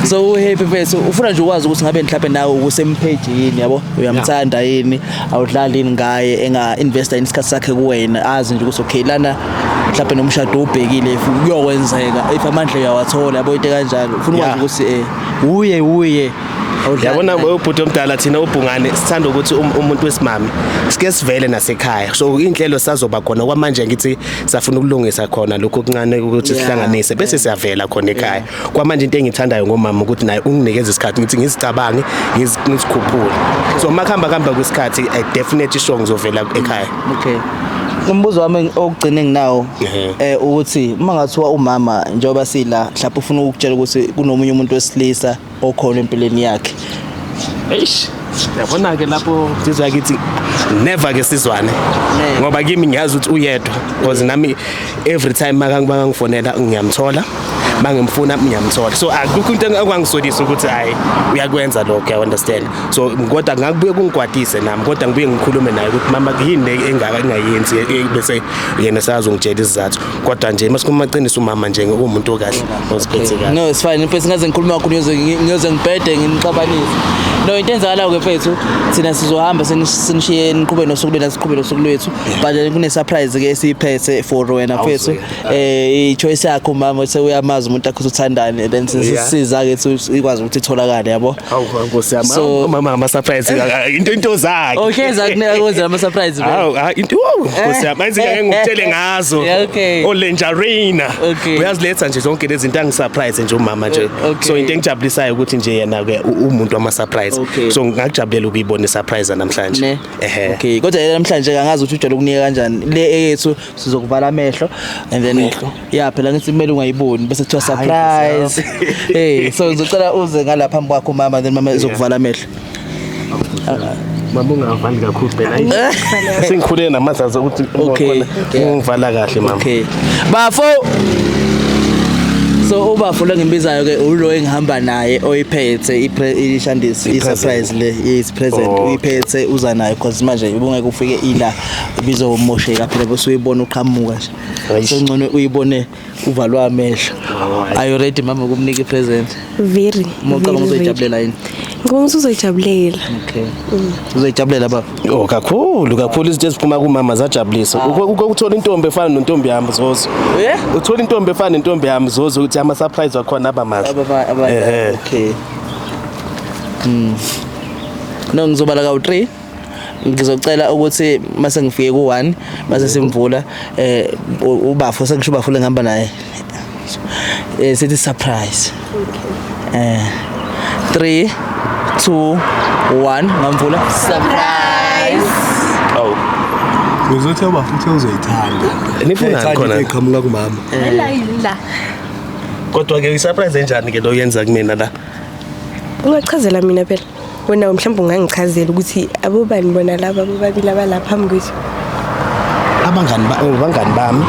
so uhappy mfethu ufuna nje ukwazi ukuthi ngabe mhlawumbe nawe ukusempage yini yabo uyamthanda yini awudlali yini ngaye enga investa isikhathi sakhe kuwena azi nje ukuthi okay lana mhlawumbe nomshado ubhekile if kuyokwenzeka if amandla uyawathola yabo into kanjalo ufuna ukwazi ukuthi uye awudlali Yabona ngaye. ubhuti omdala thina ubhungane sithanda ukuthi umuntu wesimame sike sivele nasekhaya so inhlelo sazoba khona kwamanje ngithi safuna ukulungisa khona lokho okuncane ukuthi sihlanganise bese siyavela khona ekhaya. Kwamanje into engithandayo ngomama ukuthi naye unginikeza isikhathi ngithi ngizicabange ngizikhuphule so makuhamba kuhamba kwesikhathi I definitely sure ngizovela ekhaya. Okay. Umbuzo wami okugcina enginawo ukuthi uma ngathiwa umama njengoba sila mhlawumbe ufuna ukukutshela ukuthi kunomunye umuntu wesilisa okhona empilweni yakhe. Eish. Yabona ke lapho sizwa kithi never ke sizwane. Ngoba kimi ngiyazi ukuthi uyedwa because nami every time makangifonela ngiyamthola mangimfuna ngiyamthola so akukho into okwangisolisa ukuthi hayi uyakwenza lokho, you understand? So kodwa ngakubuye kungigwadise nami kodwa ngibuye ngikhulume naye ukuthi mama yini le engaka engayenzi bese yena sazongitshela isizathu kodwa nje masikhuluma qiniso umama nje umuntu okahle oziphethe kahle. No, it's fine. Mfethu ngaze ngikhuluma kakhulu ngiyoze ngibhede nginixabanise. No, into enzakalayo ke mfethu thina sizohamba sinishiye niqhube nosuku lwethu siqhube nosuku lwethu but kune surprise ke esiyiphethe for wena mfethu, i choice yakho mama sewuyamazi umuntu akho uthandane then sisiza ke ikwazi ukuthi itholakale yabo. Hawu nkosi yami. Mama ama surprise into zakhe. Okay, zakunika kwenza ama surprise vele. Hawu into wow nkosi yami ayizike ngikutshele ngazo. Yeah, okay. Olenjarina. Okay. Uyaziletha nje zonke lezi zinto angisurprise nje umama nje. Okay. So into engijabulisayo ukuthi nje yena ke umuntu wama surprise. Okay. So ngakujabulela ukuyibona isurprise namhlanje. Ne. Ehhe. Okay, kodwa yena namhlanje angazi ukuthi ujwayele ukunika kanjani. Le eyethu sizokuvala amehlo and then yeah phela ngithi kumele ungayiboni bese kuthiwa surprise. Hey, so ngizocela uze ngala phambi kwakho mama then mama izokuvala amehlo. Mama ungavali kakhulu phela. Sengikhule namazazi ukuthi Okay. ungivala kahle mama. Okay. Bafo. So ubafo lo ngimbizayo ke ulo engihamba naye oyiphethe ishandisi i-surprise le is present uyiphethe uza nayo because manje ubungeke ufike ila ibizomosheka phela bese uyibona uqhamuka nje. Eish. So ngcono uyibone uvalwa amehlo. Are you ready mama ukumnika i-present? Very. Uma ucabanga uzoyijabulela yini? Ngicabanga ukuthi uzoyijabulela. Okay. Uzoyijabulela baba. Oh kakhulu kakhulu izinto eziphuma kumama zajabulisa. Ukuthola intombi efana nontombi yami Zozo. Yeah? Uthola intombi efana nentombi yami Zozo ukuthi ama surprise wakhona aba mahle. Aba Ehhe. okay. No ngizobala ka 3 Ngizocela ukuthi mase ngifike ku-1 mase simvula ubafo sengisho ubafo lengihamba naye. Sithi surprise. Okay. 3 2 1 ngamvula surprise. Oh. Ngizothi ubafo uthe uzoyithanda. Nifuna khona iqhamuka kumama. La. Kodwa ke i-surprise enjani ke lo yenza kumina la? Ungachazela mina phela. Wena mhlawumbe ungangichazela ukuthi abobani bona laba bobabili abalapha phambi kwethu. Abangani bami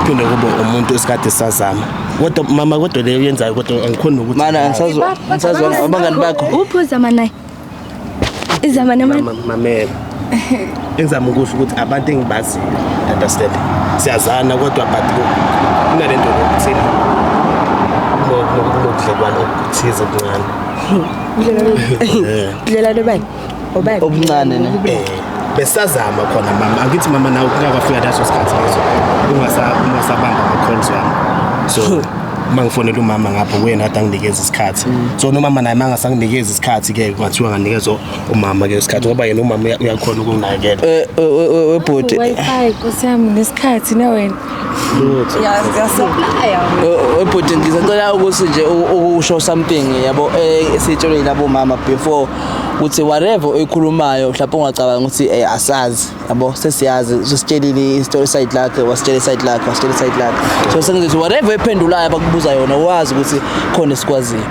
phinde kube umuntu esikade sazama. Kodwa mama kodwa leyo yenzayo kodwa angikhoni ukuthi mana angisazi abangani bakho. Uphi uzama naye? Izama namani? Mamela. Engizama ukusho ukuthi abantu engibaziyo understand. Siyazana kodwa but kunalento yokuthina. Kunobudlelwano obuthize obuncane. Budlelwano bani? Obani? Obuncane ne. Besazama khona mama. Angithi mama nawe kungakafika leso sikhathi leso. Ungasabamba ama-calls wami. So mangifonela umama ngapho wena kade anginikeza isikhathi. So nomama naye mangasanginikeza isikhathi ke kungathiwa nganikeza umama ke isikhathi ngoba yena umama uyakhona ukunginakekela. Webhuti. Wi-Fi kusami nesikhathi na wena. Webhuti ngizocela ukuthi nje ukusho something yabo esitshelwe labo mama before ukuthi whatever oyikhulumayo mhlawumbe ungacabanga ukuthi asazi yabo sesiyazi sesitshelile i-story side lakhe wasitshela side lakhe wasitshela side lakhe so sengizothi whatever ephendulayo abakubuza yona wazi ukuthi khona esikwaziyo.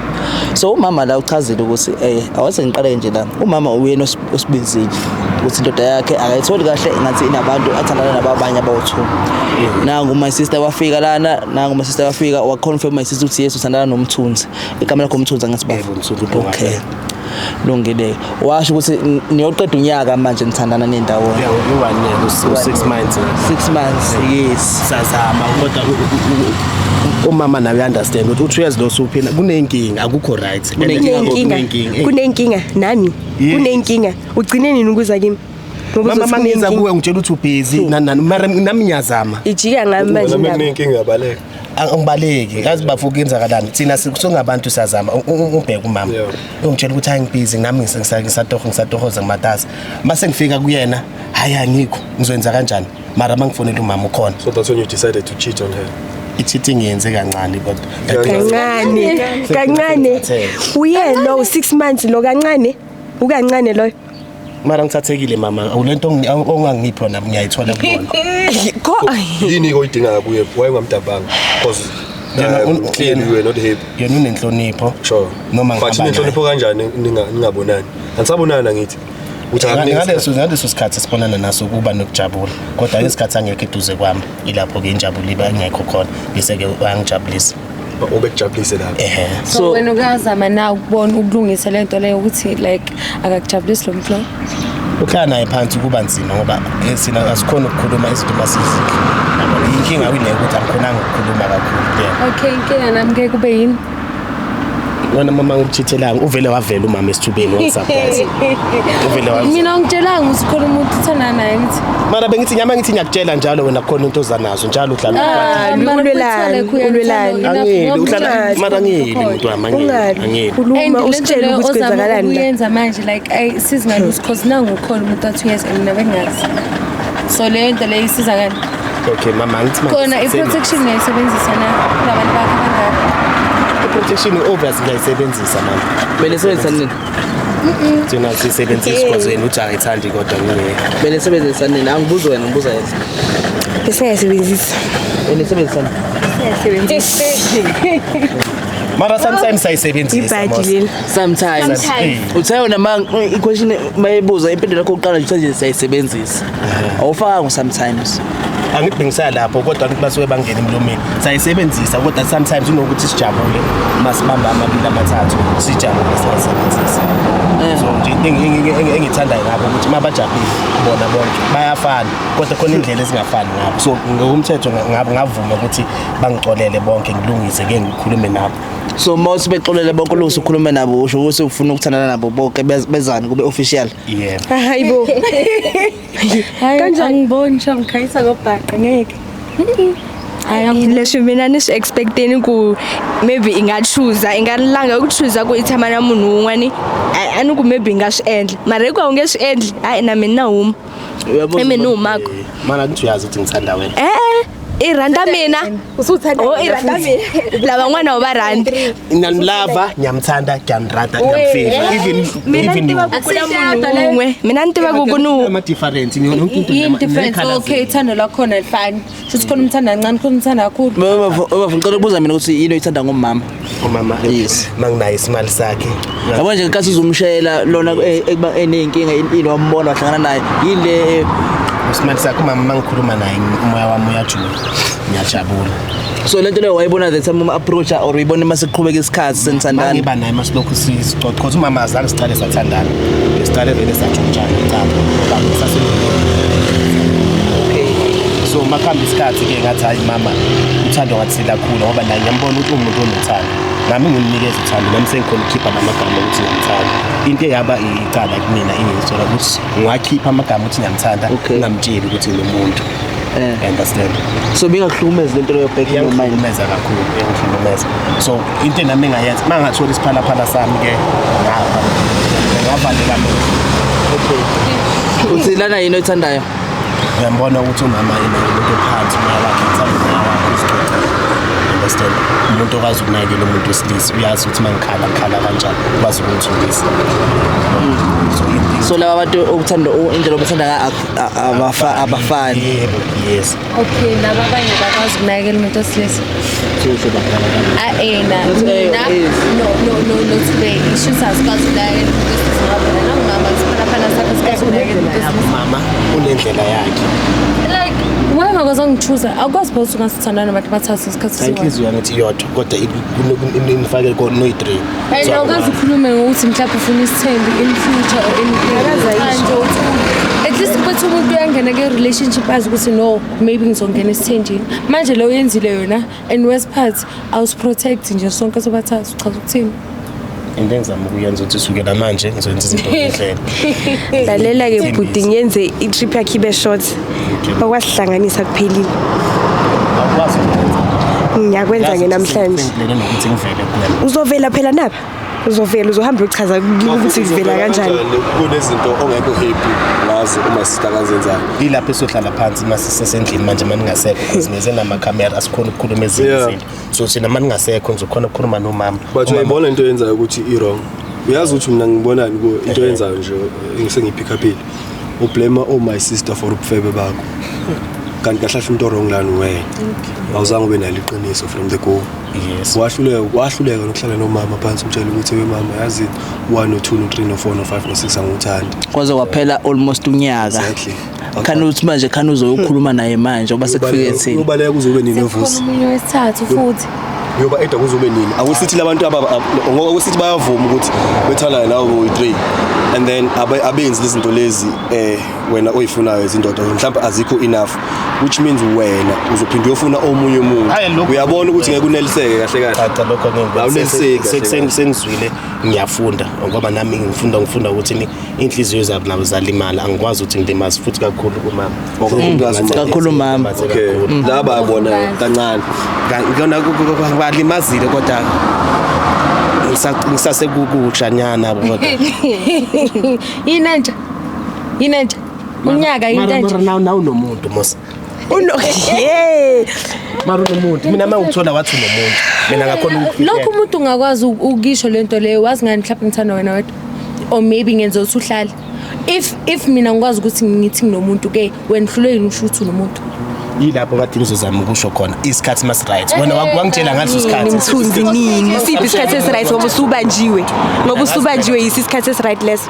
So umama la uchazile ukuthi awase ngiqale nje la umama uyena osibizile ukuthi indoda yakhe akayitholi kahle ngathi inabantu athandana nababanye abawu2. Nangu my sister wafika lana, nangu my sister wafika wa confirm my sister ukuthi yes uthandana noMthunzi. Igama lakho uMthunzi angathi baba. Okay. Lungile. Washo ukuthi niyoqeda unyaka manje nithandana nendawo. Yeah, u1 year, 6 months. 6 months, yes. Sazama kodwa umama nawe understand ukuthi u2 years lo usuphila kunenkinga akukho right. Kunenkinga nami. Kunenkinga. Ugcine nini ukuza kimi? Mama mangiza kuwe ngitshela ukuthi ubusy nani nami ngiyazama. Ijika ngami manje indaba. Kunenkinga yabaleka. Angibaleki yazi bafuka yenzakalani thina singabantu siyazama ubheka umama ungitshela ukuthi hayi ngibusy nami ngisatohoza ngimatasa mase ngifika kuyena hayi angikho ngizoyenza kanjani mara mangifonela umama ukhona. So that's when you decided to cheat on her. I-cheating yenze kancane kodwa kancane uye lo 6 months lo kancane ukancane lo mara ngithathekile mama ulento ongangiphi yona ngiyayithola kubona. Yini oyidinga kuye wayengamdabanga because clearly you were not happy. Yena unenhlonipho. Sure. Noma ngaba nenhlonipho kanjani ningabonani? Anisabonana ngithi. Ngaleso sikhathi sibonana naso kuba nokujabula kodwa isikhathi angekho eduze kwami ilapho ke injabulo iba ingekho khona bese ke uyangijabulisa. Ubekujabulise lapho. So wena ukazama na ukubona ukulungisa lento leyo ukuthi like akakujabulisi lo mflo? Uhlala naye phansi kuba nzima ngoba sina asikhona ukukhuluma izinto masizidle. Inkinga kuyile ukuthi angikhonanga ukukhuluma kakhulu. Okay, inkinga nami ke kube yini? Wena mama ngikuchithelanga uvele wavela umama esithubeni wangisurprise. Uvele wa Mina ngitshelanga usikhona umuntu uthanda naye ngithi. Mara bengithi nyama ngithi ngiyakutshela njalo wena khona into ozanazo njalo uhlala ukwatile. Ulwelani. Angili uhlala mara ngili umuntu wami angili. Khuluma usitshele ukuthi kwenzakalani la. Uyenza manje like ay sizingalusi cause nangu ukhona umuntu athi yes and mina bengazi. So le nto le isiza ngani? Okay mama ngithi manje. Khona i-protection ngiyayisebenzisa na kulabantu bakho abangaka. I-protection obviously ngiyayisebenzisa mama. Bele sebenzisa nini? Thina sisebenzisa because wena uthi angithandi kodwa ngeke. Bele sebenzisa nini? Angibuza wena ngibuza yena. Besingayisebenzisi. Bele sebenzisa nini? Siyasebenzisa. Mara sometimes ayisebenzisa. Sometimes. Uthe wena ma i-question mayibuza impendulo yakho uqala nje uthi siyayisebenzisa. Awufanga sometimes. Angithi bengisaya lapho kodwa angithi basuke bangena emlomeni sayisebenzisa kodwa sometimes unokuthi sijabule masibamba amabili amathathu sijabule siyasebenzisa. So nje engithandayo ngabo ukuthi mabajabule bona bonke bayafana kodwa khona indlela ezingafani ngabo. So ngokumthetho ngavuma ukuthi bangicolele bonke ngilungise ke ngikhulume nabo. So mawuthi bexolele bonke ulungise ukhulume nabo usho ukuthi ufuna ukuthandana nabo bonke bezani kube official. Yeah. Hayibo. Kanjani ngiboni nje ngikhayisa ngobhaqa ngeke. Leswi mina ni swi expecteni ku maybe i nga chuza, i nga langa ku chuza ku i tshama na munhu wun'wani, a ni ku maybe i nga swi endla, mara hikuva u nge swi endli, hayi, na mina na huma i mina ni humaka. Mana, ngithi uyazi ukuthi ngithanda wena. E-e, i rhandza mina. O i rhandza mina, lavan'wana wu va rhandzi. Ngiyamlava, ngiyamthanda, ngiyamrata, ngiyamfavor, even Mina ni even tiva ku ku na munhu wun'we, mina ni tiva ku ku ni ama difference yonke into. Yini difference? Okay, uthando lwakhona alifani, shuthi khona umthanda kancane, khona umthanda kakhulu. Baba, ngicela ukubuza mina ukuthi yini oyithanda ngomama? Umama? Yes. Manginayo isimali sakhe. Yabo nje, ngenkathi uzumshayela lona ekuba eneyinkinga, ini wambona, wahlangana naye, yini le Isimali sakhe umama, mangikhuluma naye umoya wami uyajula, ngiyajabula. So lento leyo wayibona the time uma-approacha or uyibona uma sekuqhubeka isikhathi senithandana? Mangiba naye, masilokhu sixoxa, because umama azange siqale sathandana, siqale vele satshontshana icala sase. So makuhamba isikhathi-ke, ngathi hayi mama, uthando ngathi selakhula, ngoba naye ngiyambona ukuthi uwumuntu onothando, nami ngimnikeza uthando, nami sengikhona ukukhipha namagama ukuthi ngiyamthanda. Into eyaba icala kumina ingizithola ukuthi ngiwakhipha amagama ukuthi ngiyamthanda, ngingamtsheli ukuthi nginomuntu. Understand? So bingakuhlukumezi lento leyo back in your mind? Iyangihlukumeza kakhulu, iyangihlukumeza. So into nami engayenza, uma ngathola isiphalaphala sami-ke ngapha, ngavalela amehlo. Okay, uthi lana yini oyithandayo? Uyambona ukuthi umama yena umuntu ophansi, umoya wakhe, ngithanda umoya wakhe uzixoxa, understand? Umuntu okwazi ukunakekela umuntu wesilisa, uyazi ukuthi uma ngikhala, ngikhala kanjani, ukwazi ukungithulisa. So So laba bantu okuthanda, indlela obathanda ngayo abafani. Yebo, yes. Okay, laba abanye bakwazi ukunakekela umuntu wesilisa? Ah, na mina no, no, no, no, today isho asikwazi ukunakekela umuntu wesilisa, ngoba phela nangumama siphalaphala sakho sikwazi ukunakekela umuntu wesilisa. Mama unendlela yakhe. Like, why ungakwazi ungichuza? Awukwazi phela ukuthi ungasithandana nabantu abathathu ngesikhathi esiyi-one. Inhliziyo yami ithi iyodwa, kodwa inifake noyi-three. And awukwazi ukhulume ngokuthi mhlawumbe ufuna isithembu in future or anything. Manje uthi at least kubethi umuntu uyangena ke-relationship azi ukuthi no, maybe ngizongena esithenjini. Manje lo uyenzile yona, and worst part, awusiprotect nje sonke sobathathu. Uchaza ukuthini? Into engizama ukuyenza ukuthi sukela manje ngizoyenza izinto ngendlela. Lalela-ke bhuti, ngiyenze i-trip yakhe ibe short. Okwasihlanganisa kuphelile. Awukwazi ukwenza. Ngiyakwenza-ke namhlanje. Sengilele nokuthi ngivele kuwena. Uzovela phela napa, uzovela, uzohamba uyochaza ukuthi kuvela kanjani. Kunezinto ongekho happy ngazo uma sister kazenzayo? Ilapho esohlala phansi masisesendlini manje, maningasekho, because nize namakhamera, asikhona ukukhuluma ezinye izinto, so thina maningasekho ngizokhona ukukhuluma nomama. But uyayibona into oyenzayo ukuthi i-wrong. Uyazi ukuthi mina ngibonani kuyo into oyenzayo nje sengiyipick-upile? Ublame oh my sister for ubufebe bakho, kanti kahle kahle umuntu o-wrong lana wena. Awuzange ube nalo iqiniso from the go. Wahluleka, wahluleka nokuhlala nomama phansi, umtshela ukuthi, "We mama, yazi 1 no 2 no 3 no 4 no 5 no 6 angikuthandi." Kwaze kwaphela almost unyaka. Exactly. Khani uthi manje, khani uzoyokhuluma naye manje ngoba sekufike thina. Uyobaleka kuze ube nini, Vusi? Omunye wesithathu futhi. Uyoba eda kuze ube nini? Akusithi labantu aba, ngoba akusithi bayavuma ukuthi bethandana nawe boyi-3 and then abenzi lezi zinto lezi wena oyifunayo izindoda, mhlawumbe azikho enough, which means wena uzophinda uyofuna omunye umuntu. Hhayi, lokho- Uyabona ukuthi ngeke uneliseke kahle kahle. Cha, lokho angeke. Awuneliseki kahle kahle. Sengizwile, ngiyafunda, ngoba nami ngifunda ukuthi inhliziyo zabo nabo zalimala, angikwazi ukuthi ngilimaze futhi kakhulu kumama. Kakhulukazi umama. Kakhulu umama. Okay, laba bona kancane. Ngiyona balimazile, kodwa ngisasekukushanyana kodwa. Yini entsha? Yini entsha? Unyaka yinto entsha. Mara nawu unomuntu mos. Uno ye. Mara unomuntu, mina uma ngithola wathi unomuntu, mina ngakhona ukufihlela. Lokho umuntu ungakwazi ukisho lento leyo, wazi ngani mhlawumbe ngithanda wena wedwa, or maybe ngenza ukuthi uhlale. If mina ngikwazi ukuthi ngithi nginomuntu ke, wena uhlule yini usho ukuthi unomuntu? Yilapho kade ngizozama ukusho khona, isikhathi masi-right. Wena wangitshela ngaleso sikhathi. Mthunzi, nini? Siphi isikhathi esiright, ngoba usubanjiwe? Ngoba usubanjiwe, yisi isikhathi esiright leso?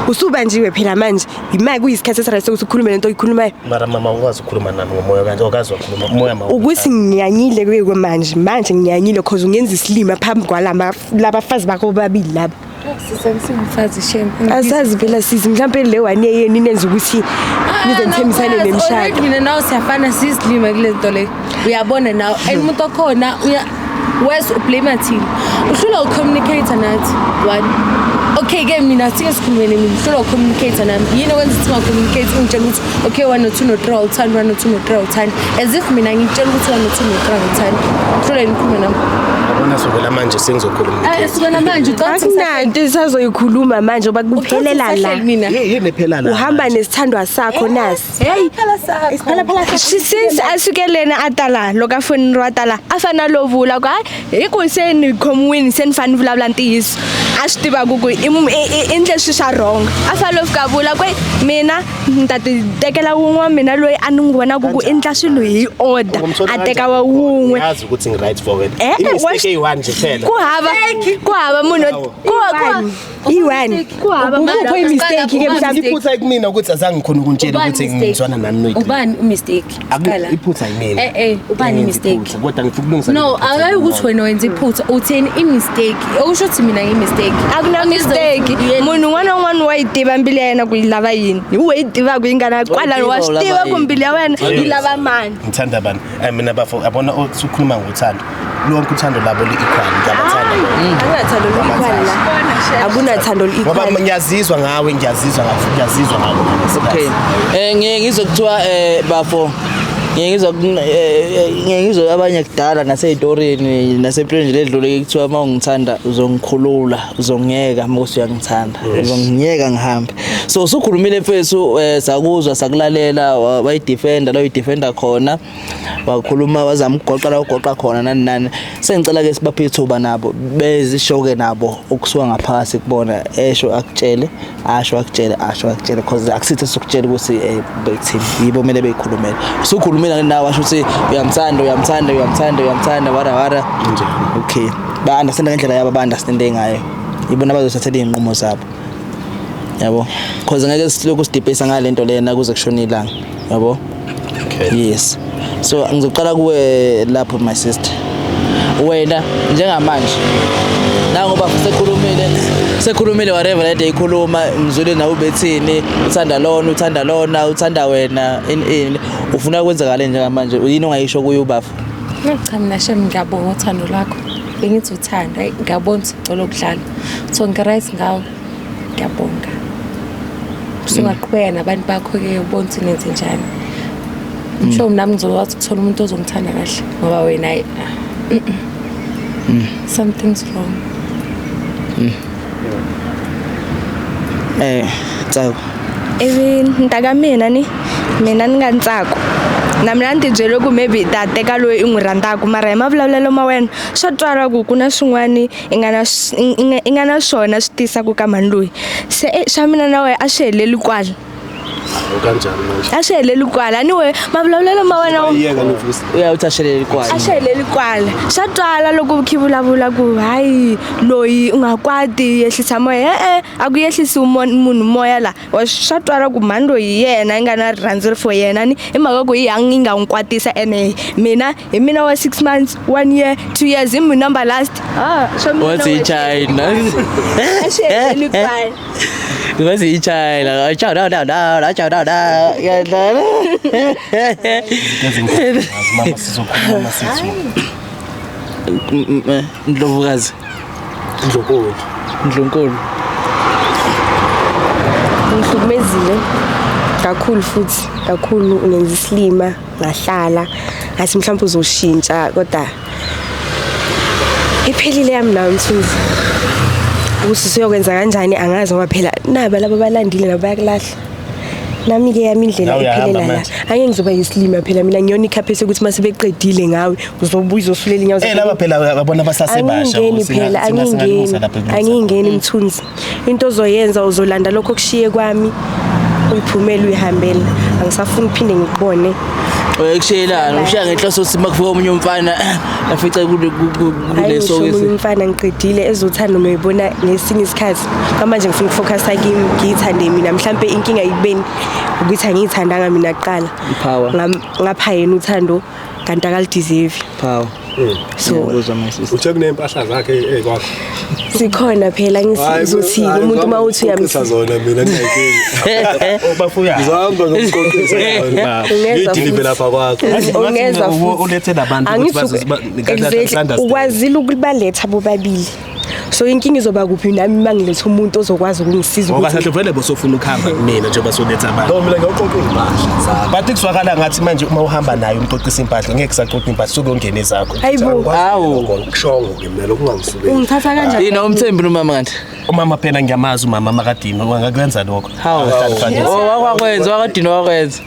Usubanjiwe phela manje, imali kuyisikhathi esiright sokuthi ukhulume lento oyikhulumayo? Mara mama, ukwazi ukukhuluma nami ngomoya kanje, okazi wakhuluma umoya ma. Ukuthi ngiyanyile kuye kwamanje, manje ngiyanyile cause ungenza isilima phambi kwalama labafazi bakho bobabili laba. Sisengumfazi, shame. Asazi phela sisi, mhlawumbe le one yeni nenza ukuthi nize nithembisane nemshado. Already mina nawe siyafana, siyisilima kule nto le. Uyabona nawe, and umuntu okhona uya wes ublame thina. Uhlula ucommunicate nathi. One. Okay ke mina sike sikhulumele mina uhlulwa ucommunicate nami. Yini okwenza ukuthi ungacommunicate ungitshela ukuthi okay 1 no 2 no 3 awuthandi 1 no 2 no 3 awuthandi as if mina ngikutshela ukuthi 1 no 2 no 3 awuthandi. Uhlulwa yini ukukhuluma nami? Yabona sukela manje sengizokhuluma. Eh sukela manje ucathi Akunanto isazoyikhuluma manje ngoba kuphelela la. Mina. Yini ephela la? Uhamba nesithandwa sakho nasi. Hey, Since a suke lena a tala loko a foneriwa tala a fane a lo vula ku hayi hi ku se ni khomiwini se ni fane ni vulavula ntiyiso a swi tivaku ku i i endle swilo swa wrong a fane lo fika a vula ku mina ni ta ti tekela wun'we wa mina loyi a ni n'wi vonaku ku endla swilo hi order a teka wa wun'we Yazi ukuthi ngi right for wena. Eh, eh, I-mistake eyi-one nje kuphela. ku hava ku hava munhu ku I-one. ku hava Ukupho i-mistake ke mhlawumbe. Iphutha kumina ukuthi azange ngikhona ukuntshela ukuthi ngizwana nani noyi. Ubani umistake? Qala. Iphutha yimina. Eh eh, ubani Ngenza imistake? iphutha, Kodwa ngifuna ukulungisa. No, leli phutha. akayi ukuthi wena wenza iphutha, utheni i-mistake. Okusho ukuthi mina ngi-mistake. A ku na mistake munhu un'wana na un'wana wa yi tiva mbilu ya yena ku yi lava yini hi wehe yi tivaka yi nga na kwalano wa swi tiva ku mbilu ya wena yi lava mani Ngithanda bani? Eh mina bafo yabona usukhuluma ngothando. Lonke uthando labo li-equal ngiyabathanda. Akunathando lu-equal la. Akunathando Ngoba lu-equal. ngiyazizwa ngawe, ngiyazizwa ngawe, futhi ngiyazizwa ngawe. Okay. Ngiye ngizwe kuthiwa bafo ngiye ngizwe ngiye ngizwe abanye kudala nasey'torini nasempilweni nje ledlule kuthiwa uma ungithanda uzongikhulula uzongiyeka uma kuthi uyangithanda uzongiyeka ngihambe so usukhulumile mfethu sakuzwa sakulalela wayidefenda la uyidefenda khona wakhuluma wazama ukugoqa la ugoqa khona nani nani sengicela ke sibaphe ithuba nabo bezishoke nabo ukusuka ngaphakathi kubona esho akutshele asho akutshele asho akutshele because akusithi sokutshela ukuthi bethini yibo kumele beyikhulumele usukhulumile nawe washo ukuthi uyamthanda uyamthanda uyamthanda uyamthanda wara wara okay ba understand ngendlela yabo ba understand ngayo yibona bazothathela izinqumo zabo yabo because ngeke silokhu sidibhisa ngalento lena kuze kushone ilanga yabo Okay. yes so ngizoqala kuwe lapho my sister wena njengamanje nangoba sekhulumile whatever lento eyikhuluma mzwile nawe ubethini uthanda lona uthanda lona uthanda wena in ufuna kwenzakale njengamanje yini ongayisho kuye ubafa Cha mina shem ngiyabonga uthando lwakho. Bengithi uthando, hayi ngiyabona ukuthi ngicela ukudlala. So ngi-right ngawe. Ngiyabonga. Usungaqhubeka nabantu bakho ke ubone ukuthi nenze njani. I'm sure nami ngizokwazi ukuthola umuntu ozongithanda kahle ngoba wena hayi. Something's wrong. Tsako ivi ntaka mina ni mina ni nga ntsako na mina ni tibyele ku maybe ta teka loyi i n'wi rhandzaka mara hi mavulavulelo ma wena swa twala ku ku na swin'wani i nga na i nga na swona swi tisaka ka mhani loyi se swa mina na wena a swi heleli kwala Kanjani manje? a swi heleli kwala anyway mavulavulelo ma wena Iyeka novusi. uyawuthi asheleli kwala a swi heleli kwala swa twala loko khi vulavula ku hayi loyi u nga kwati yehlisa moya e-e a ku yehlisi munhu moya la wa swa twala ku mhani loyi hi yena yi nga na rirhandzu for yena ni hi mhaka ku hi yang yi nga n'wi kwatisa ene mina hi mina wa 6 months 1 year 2 years hi mi number last swa mina What's in China? a swi heleli kwala What's in China? Chao da da da chao da da. Mama sizokhuluma sithi. Ndlovukazi. Ndlonkulu. Ndlonkulu. Ngihlukumezile kakhulu futhi kakhulu ungenza isilima ngahlala ngathi mhlawumbe uzoshintsha kodwa iphelile yami nawe Mthunzi. Ukuthi siyokwenza kanjani angazi ngoba phela naba laba balandile nabo bayakulahla. Nami ke yami indlela Nawe uyahamba iphelela la. manje. Angeke ngizoba yisilima phela mina ngiyona ikhaphe ukuthi mase beqedile ngawe uzobuya uzosulela inyawo Eh laba phela abona basasebasha Angingeni phela angingeni angingeni Mthunzi. Into ozoyenza uzolanda lokho kushiye kwami uyiphumele uyihambele angisafuni uphinde ngikubone. Uyekushiyelana ushiya ngenhloso ukuthi makufika omunye umfana afice Hayi kuleso ngisho omunye umfana ngiqedile ezothando noyibona ngesinye isikhathi. Kwamanje ngifuna ukufocusa kimi ngiyithande mina mhlambe inkinga ikubeni ukuthi angiyithandanga mina kuqala. Power. Ngapha yena uthando kanti akalideserve. Power. So Ngiyakuzwa my sister. Uthe kunempahla zakhe ekwakho. sikhona phela ngisizothini umuntu uma uthi uyamsiza zona mina ngiyayinkinga. Bafuya. Ngizahamba ngokuqoqisa zona. Ungeza Ngiyidilive futhi. lapha kwakho. Ungeza futhi. Ulethe labantu ukuthi Angithi exactly ukwazile ukubaletha bobabili. So inkinga izoba kuphi nami uma ngiletha umuntu ozokwazi ukungisiza Ngoba ukuthi kahle vele bosofuna ukuhamba kumina njengoba soletha abantu. No, mina ngiyaqoqa iy'mpahla zami. But kuzwakala ngathi manje uma uhamba naye umqoqisa impahla ngeke kusaqoqa impahla suke ungene zakho. Hayibo. Awu. Kushongo-ke mina lokhu ungangisukeli. Ungithatha kanjani? Yini awumthembi nomama kanti? Umama phela ngiyamazi umama makadini angakwenza lokho. Hawu. Angahlali phansi. Oh, wakwenza wakadini wakwenza.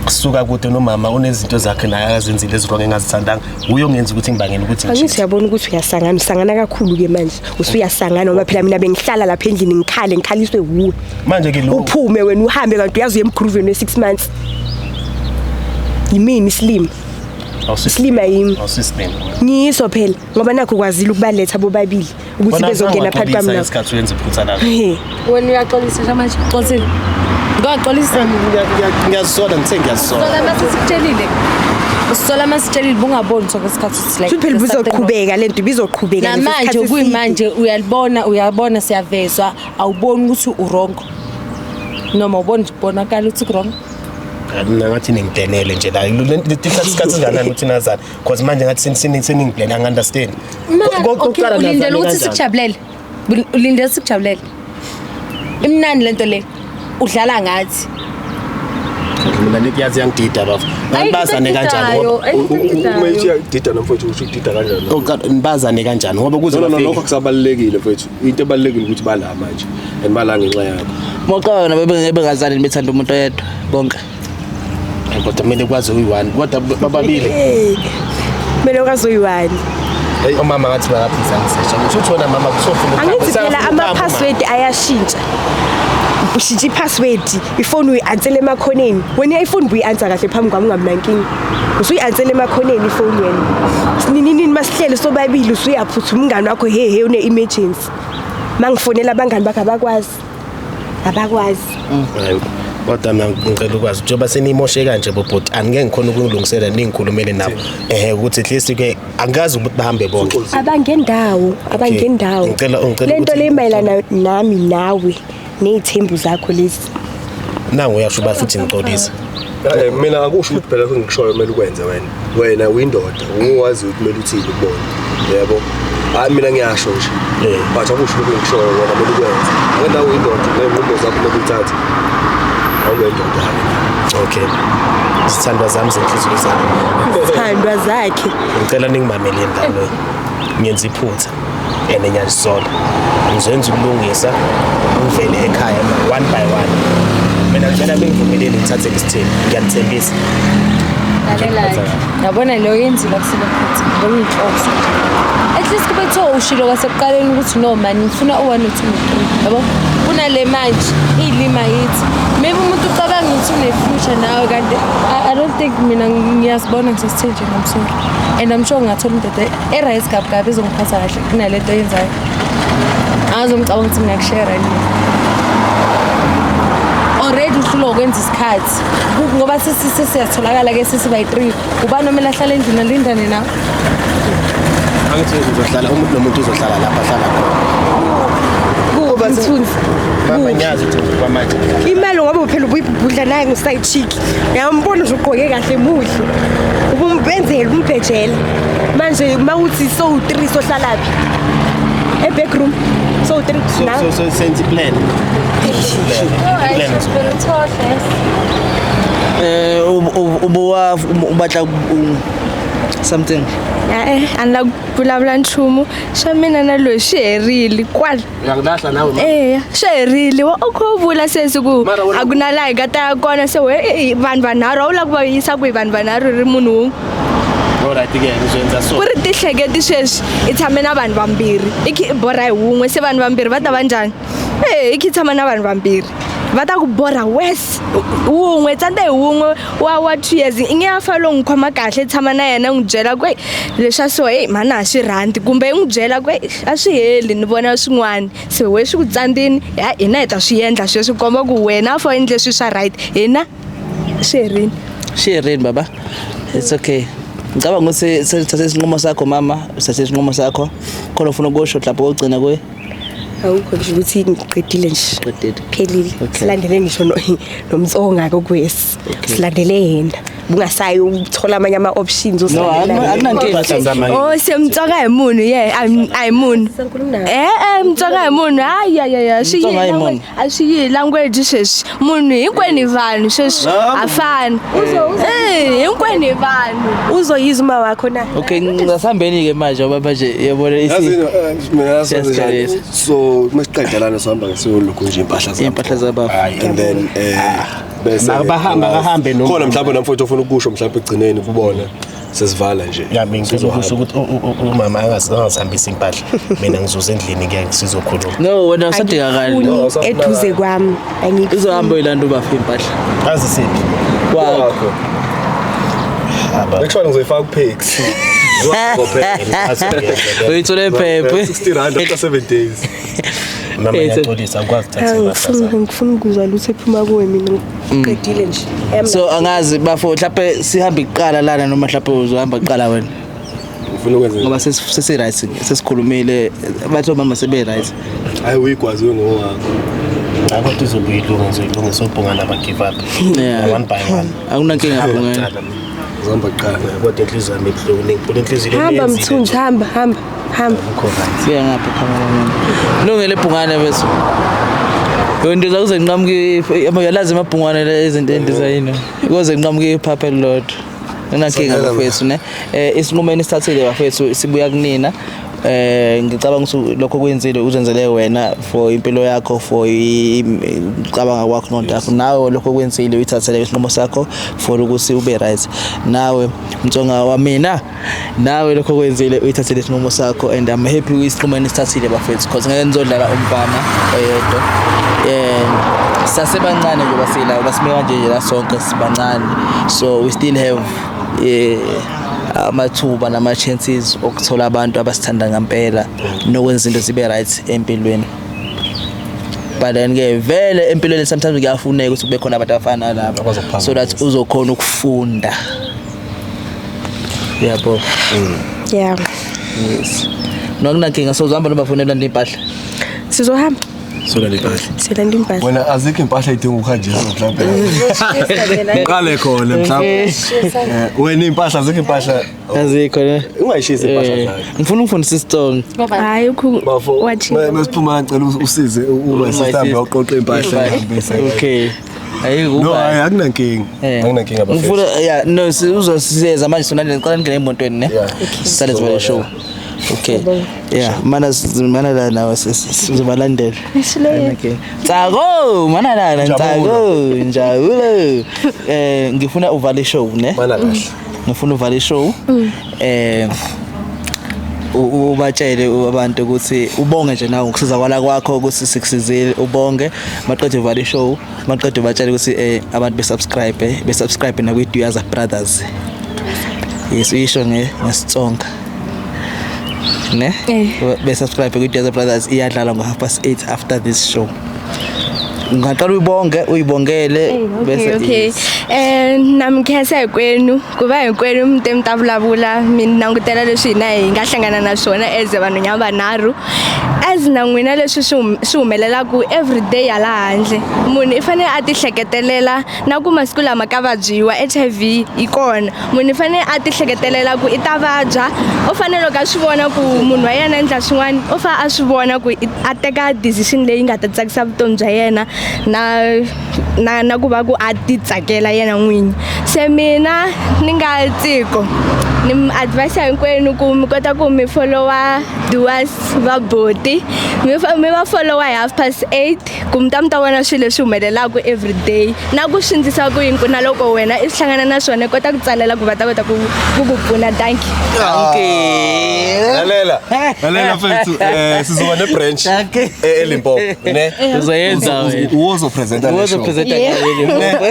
Kusuka kude nomama unezinto zakhe naye akazenzile ezirongo engazithandanga. Uyo ngenza ukuthi ngibangele ukuthi Angithi ngishitshe. uyabona ukuthi uyasangana, usangana kakhulu-ke manje. Usuyasangana ngoba phela mina bengihlala lapha endlini ngikhale ngikhaliswe wuwe. Manje ke lo Uphume wena uhambe kanti uyazi uye emgrooveni we-6 months. Yimini isilima. Isilima yimi. Awusisilima. Ngiyiso phela ngoba nakho kwazile ukubaletha bobabili ukuthi bezongena phakathi kwami nabo. Isikhathi uyenza iphutha lakho. He. Wena uyaxolisa nje manje, uxolisile. Ngoxolisa. Ngiyazisola ngithe ngiyazisola. Sola mase sikutshelile. Usola mase sitshelile bungaboni sonke isikhathi ukuthi like Futhi phela there's something wrong. bizoqhubeka lento ibizoqhubeka Namanje isikhathi eside. kuyimanje uyalibona uyabona siyavezwa awuboni ukuthi uwrong. Noma ubona nje kubonakala ukuthi wrong. Mina ngathi ningiblenele nje la. Lithatha isikhathi singanani ukuthi nazana because manje ngathi seningiblenele angi-understand. Okay, ulindele ukuthi sikujabulele. Ulindele sikujabulele. Imnandi lento le. Udlala ngathi. Mina ngiyazi yangidida bafo. Bazane kanjani ngoba Uma ithi uyadida nomfowethu usho ukudida kanjani? Oqala nibazane kanjani ngoba kuze No, no, no, bafike. lokho akusabalulekile mfowethu. Into ebalulekile ukuthi bala manje and bala ngenxa yakho. Moqala wena bebengazani bethanda umuntu oyedwa bonke. Kodwa kumele kwazi uyi-one kodwa bababili. Hey. Kumele ukwazi uyi-one. Umama ngathi bakaphisa ngisesha. Uthi uthi wena mama kusofuna Angithi phela ama-password ayashintsha. Ushintsha i-password, ifoni uyi-ansele emakhoneni. Wena uyayifuni ubuyi-ansa kahle phambi kwami ungabi nankinga. Usuyi-ansele emakhoneni ifoni wena. Nini nini masihlele sobabili usuyaphuthuma umngani wakho he he une-emergency. Mangifonela abangani bakho abakwazi. Abakwazi. Hayi, kodwa mina ngicela ukwazi njengoba seniyimoshe kanje bobhuti angeke ngikhona ukulungisela ningikhulumele nabo ehe ukuthi at least ke angazi ukuthi bahambe bonke. Abangendawo, abangendawo. Ngicela Lento ukuthi- le mayelana nami nawe ney'thembu zakho lezi. Nangu uyasho uba futhi ngixolisa. Mina akusho ukuthi phela lokho engikushoyo kumele ukwenze wena. Wena uyindoda, uwazi ukuthi kumele uthini kubona. Yebo. Hayi mina ngiyasho nje. But akusho lokho engikushoyo wena kumele ukwenze. Wena uyindoda, ney'nqumo zakho kumele uyithathe. Awungendoda. Okay. Zithandwa zami zenhliziyo zami. Zithandwa zakhe. Ngicela ningimameleni la lo. Ngiyenza iphutha and ngiyazisola. Ngizoyenza ukulungisa ngivele ekhaya one by one. Mina ngicela bengivumelele ngithathe isithembu. Ngiyanithembisa. Lalela. Yabona leyo yenzile akusile phutha. Ngokuyinhloso. At least kube kuthiwa ushilo kwasekuqaleni ukuthi no man ngifuna u-1 no 2 no 3 yabo. Kunale manje iy'lima yithi. Maybe umuntu ucabanga ukuthi une-future nawe kanti I don't think mina ngiyazibona ngisesithenjini, I'm sorry. And I'm sure ngingathola indoda e-right kabi kabi ezongiphatha kahle kunale nto oyenzayo. Angizomcabanga ukuthi ngingakushare yini. Already uhlulwa ukwenza isikhathi. Ngoba sesiyatholakala ke sesiba yi-3. Ubani omele ahlale endlini alindane nawe? Angithi uzohlala umuntu nomuntu uzohlala lapha ahlala khona. Kuba Mthunzi. Mama ngiyazi ukuthi kwamanje. Imali ngoba phela ubuyibhudla naye ngu-side chick. Uyambona nje ugqoke kahle muhle. Ubumbenzela umbhejela. Manje mawuthi so-3 sohlalaphi? E-backroom. So-3 now. So senze plan. Plan. Ubuwa ubatla something. A ni la ku vulavula nchumu xa mina na loyi swi herile kwala. Uyangilahla nawe mama. Eya, swi herile wa u kha u vula sesi ku a ku na laha hi nga ta ya kona se we vanhu vanharhu a wu lava ku va yisa kwihi vanhu vanharhu ri munhu wun'we. Alright ke ngizoyenza so. Ku ri tihleketi sweswi i tshame na vanhu vambirhi i khe i borha hi wun'we se vanhu vambirhi va ta va njhani? E i khe i tshama na vanhu vambirhi va ta ku borha wes wun'we tsandza hi wun'we wa 2 years i nge ya fa lo n'wi khoma kahle tshama na yena n'wi byela ku leswa so hey mhani a swi rhandzi kumbe i n'wi byela ku a swi heli ni vona swin'wana se we swi ku tsandzini ya hina hi ta swi endla sweswi komba ku wena a fa endle swilo swa right hina swi herini. Swi herini baba. It's okay. Ngicabanga ukuthi sithathe isinqumo sakho mama, usithathe isinqumo sakho. Khona ufuna ukusho mhlawumbe okugcina kuye? Awukho nje ukuthi ngiqedile nje. Phelile. Silandele ngisho nomtsonga kokwesi. Silandele yena. Bungasayi ukuthola amanye ama-options. No, akunankinga. Oh, se Mutsonga hi munhu ye a hi munhu. E-e, Mutsonga hi munhu. Hayi ya ya ya swi Mutsonga yi hi munhu. A swi yi hi language sweswi. Munhu hinkwenu hi vanhu sweswi, ha fani. Eh, hinkwenu hi vanhu. Uzoyizwa uma wakho na. Okay, ngasihambeni ke manje ngoba manje yabona isi Yazini, mina yasenze njani? Siyasiqalisa. So masiqeda lana sihamba ngesiyolukhu nje impahla zabo. Impahla zabafo. And then bese Bahamba, bahambe noma- Khona mhlawumbe namfowethu ofuna ukusho mhlawumbe egcineni kubona sesivala nje. Ya, mina ngicela ukusho ukuthi umama angasihambisi impahla, mina ngizoza endlini ke sizokhuluma. No, wena usadingakali. Angikufuni eduze kwami, angikufuni. Uzohamba uyilanda ubafa impahla. Azi siphi? Kwakho. Actually ngizoyifaka ku-Pax. Uyithole phephe. R60 after 7 days. Mama, ngiyaxolisa, angikwazi ukuthatha impahla zami. Angifuni ukuzwa lutho ephuma kuwe mina, ngiqedile nje. So angazi bafo, mhlawumbe sihambe kuqala lana noma mhlawumbe uzohamba kuqala wena. Ufuna ukwenza Ngoba sesi right, sesikhulumile, bathi omama sebe right. Hayi, uyigwazi ngowakho. Kodwa izobuye ilunge, ngizoyilungisa ubhungana ba-give up. Yeah. One by one. Akunankinga bhungane. Uzihamba kuqala. Kodwa inhliziyo yami ibuhlungu, ngiphula inhliziyo. Hamba Mthunzi, hamba hamba hamba. Siya ngapha cameraman. Lungele bhungane bese. Yonto kuze nqamuke, uyalazi amabhungane la izinto endizayini. Kuze nqamuke iphapha elilodwa. Akunankinga bafethu ne. Isinqumo enisithathile bafethu sibuya kunina. Ngicabanga ukuthi lokho kwenzile uzenzele wena for impilo yakho, for icabanga kwakho nonto yakho. Nawe lokho kwenzile uyithathele isinqumo sakho for ukuthi ube right. Nawe Mtsonga wamina, nawe lokho kwenzile uyithathele isinqumo sakho, and I'm happy isinqumo enisithathile bafethu, because ngeke nizodlala umfana oyedwa. Sasebancane nje basila basime kanje nje la sonke sibancane, so we still have amathuba nama chances okuthola abantu abasithanda ngempela nokwenza izinto zibe right empilweni. But then ke vele empilweni sometimes kuyafuneka ukuthi kube khona abantu abafana nalaba so that uzokhona ukufunda. Yabo. Yeah. Yes. Nokunankinga, so uzohamba noma ufonela impahla? Sizohamba. Solanda impahla. Silanda impahla. Wena azikho impahla idinga ukuhanjiswa mhlawumbe. Ngiqale khona mhlawumbe. Wena impahla azikho impahla. Azikho ne. Ungayishisi impahla zakho. Ngifuna ukufundisa isitsonga. Hayi Bafo, masiphuma ngicela usize uma sihambe uqoqe impahla. Okay. Ayikho. No, hayi akunankinga. Akunankinga bafethu. Ngifuna yeah, no, uzosizeza manje sonanje ngicela ngene emotweni ne. Sisale sivale show. Okay. Yeah, mana mana la nawe sizobalandela. Okay. Tsako, mana la Tsako, njabulo. Ngifuna uvale show ne. Mana kahle. Ngifuna uvale show. Ubatshele abantu ukuthi ubonge nje nawe ngokusizakala kwakho ukuthi sikusizile, ubonge maqede uvale show, maqede ubatshele ukuthi abantu besubscribe na kwi Duyaza Brothers. Yes, uyisho ngeSitsonga. Ne? Besubscribe kwi Duyaza Brothers, iyadlala ngo 8:30 after this show. Ngaqala uyibonge, uyibongele bese. Okay. Namkhensa hinkwenu ku va hinkwenu mi te mi ta vulavula mi langutela leswi hina hi nga hlangana na swona as vanhwanyana vanharhu, as na n'wina leswi swi humelelaku everyday hala handle. Munhu i fanele a tihleketelela na ku masiku lama ka vabyiwa HIV yi kona. Munhu i fanele a tihleketelela ku i ta vabya, u fanele loko a swi vona ku munhu wa yena endla swin'wana, u fanele a swi vona ku a teka decision leyi nga ta tsakisa vutomi bya yena na ku va ku a titsakela yena n'winyi. Se mina ni nga tiko ni mi advise hinkwenu ku mi kota ku mi followa Duas Vaboti, mi va followa hi 8:30 ku mi ta vona swilo leswi humelelaka everyday na ku swi endlisa ku yini ku na loko wena i hlangana na swona i kota ku tsalela ku va ta kota ku ku pfuna. Thank you. Lalela. Lalela mfethu, sizoba ne branch eLimpopo ne. Uzoyenza wena. Uzopresenta le show. Uzopresenta eLimpopo.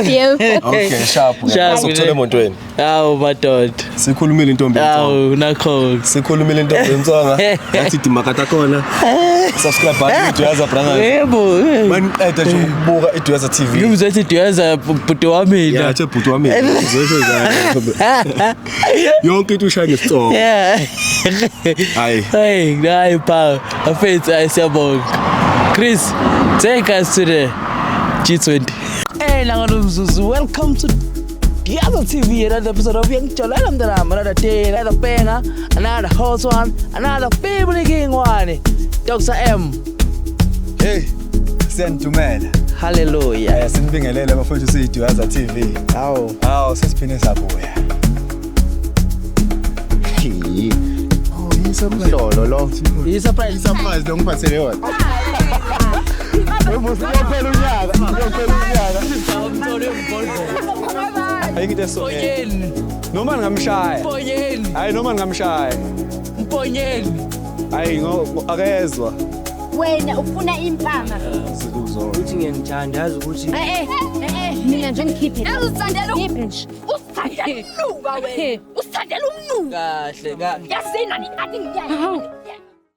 Okay, sharp. Sokuthola emotweni. Hawu madoda. Sikhulumile intombi. Hawu nakho. Sikhulumile intombi Mtsonga. Yathi dimakata khona. Subscribe button Duyaza Brothers. Yebo. Maniqeda nje ukubuka iDuyaza TV. Ngizothi Duyaza bhuti wami. Yeah, athi bhuti wami. Uzosho njalo. Yonke into ushaya ngesitsonga. Yeah. Hayi. Hey, hayi pa. Afethu ayi siyabonga. Chris, take us to the G20. Hey, Langalo Mzuzu, welcome to Duyaza TV, another episode of Uyangijolela Mntanami, another day, another banger, another hot one, another family king one. Dr. M. Hey, siyanidumela. Hallelujah. Sinibingelele bafowethu siyiDuyaza TV. Hawu. Hawu, sesiphinde sabuya. Oh, yisurprise lo. Yi-surprise. Surprise lo ngiphathele yona. Uyophela unyaka, uyophela unyaka. Ayikho into eso. Mponyeni. Noma ngingamshaya. Mponyeni. Hayi noma ngingamshaya. Mponyeni. Hayi ngo akezwa. Wena ufuna impama. Uthi ngiyangithanda yazi ukuthi Eh eh mina nje ngikhiphe. Uzithandela nje. Usithandela umnuka wena. Usithandela umnuka. Kahle kahle. Yasina ni athi ngiyaya.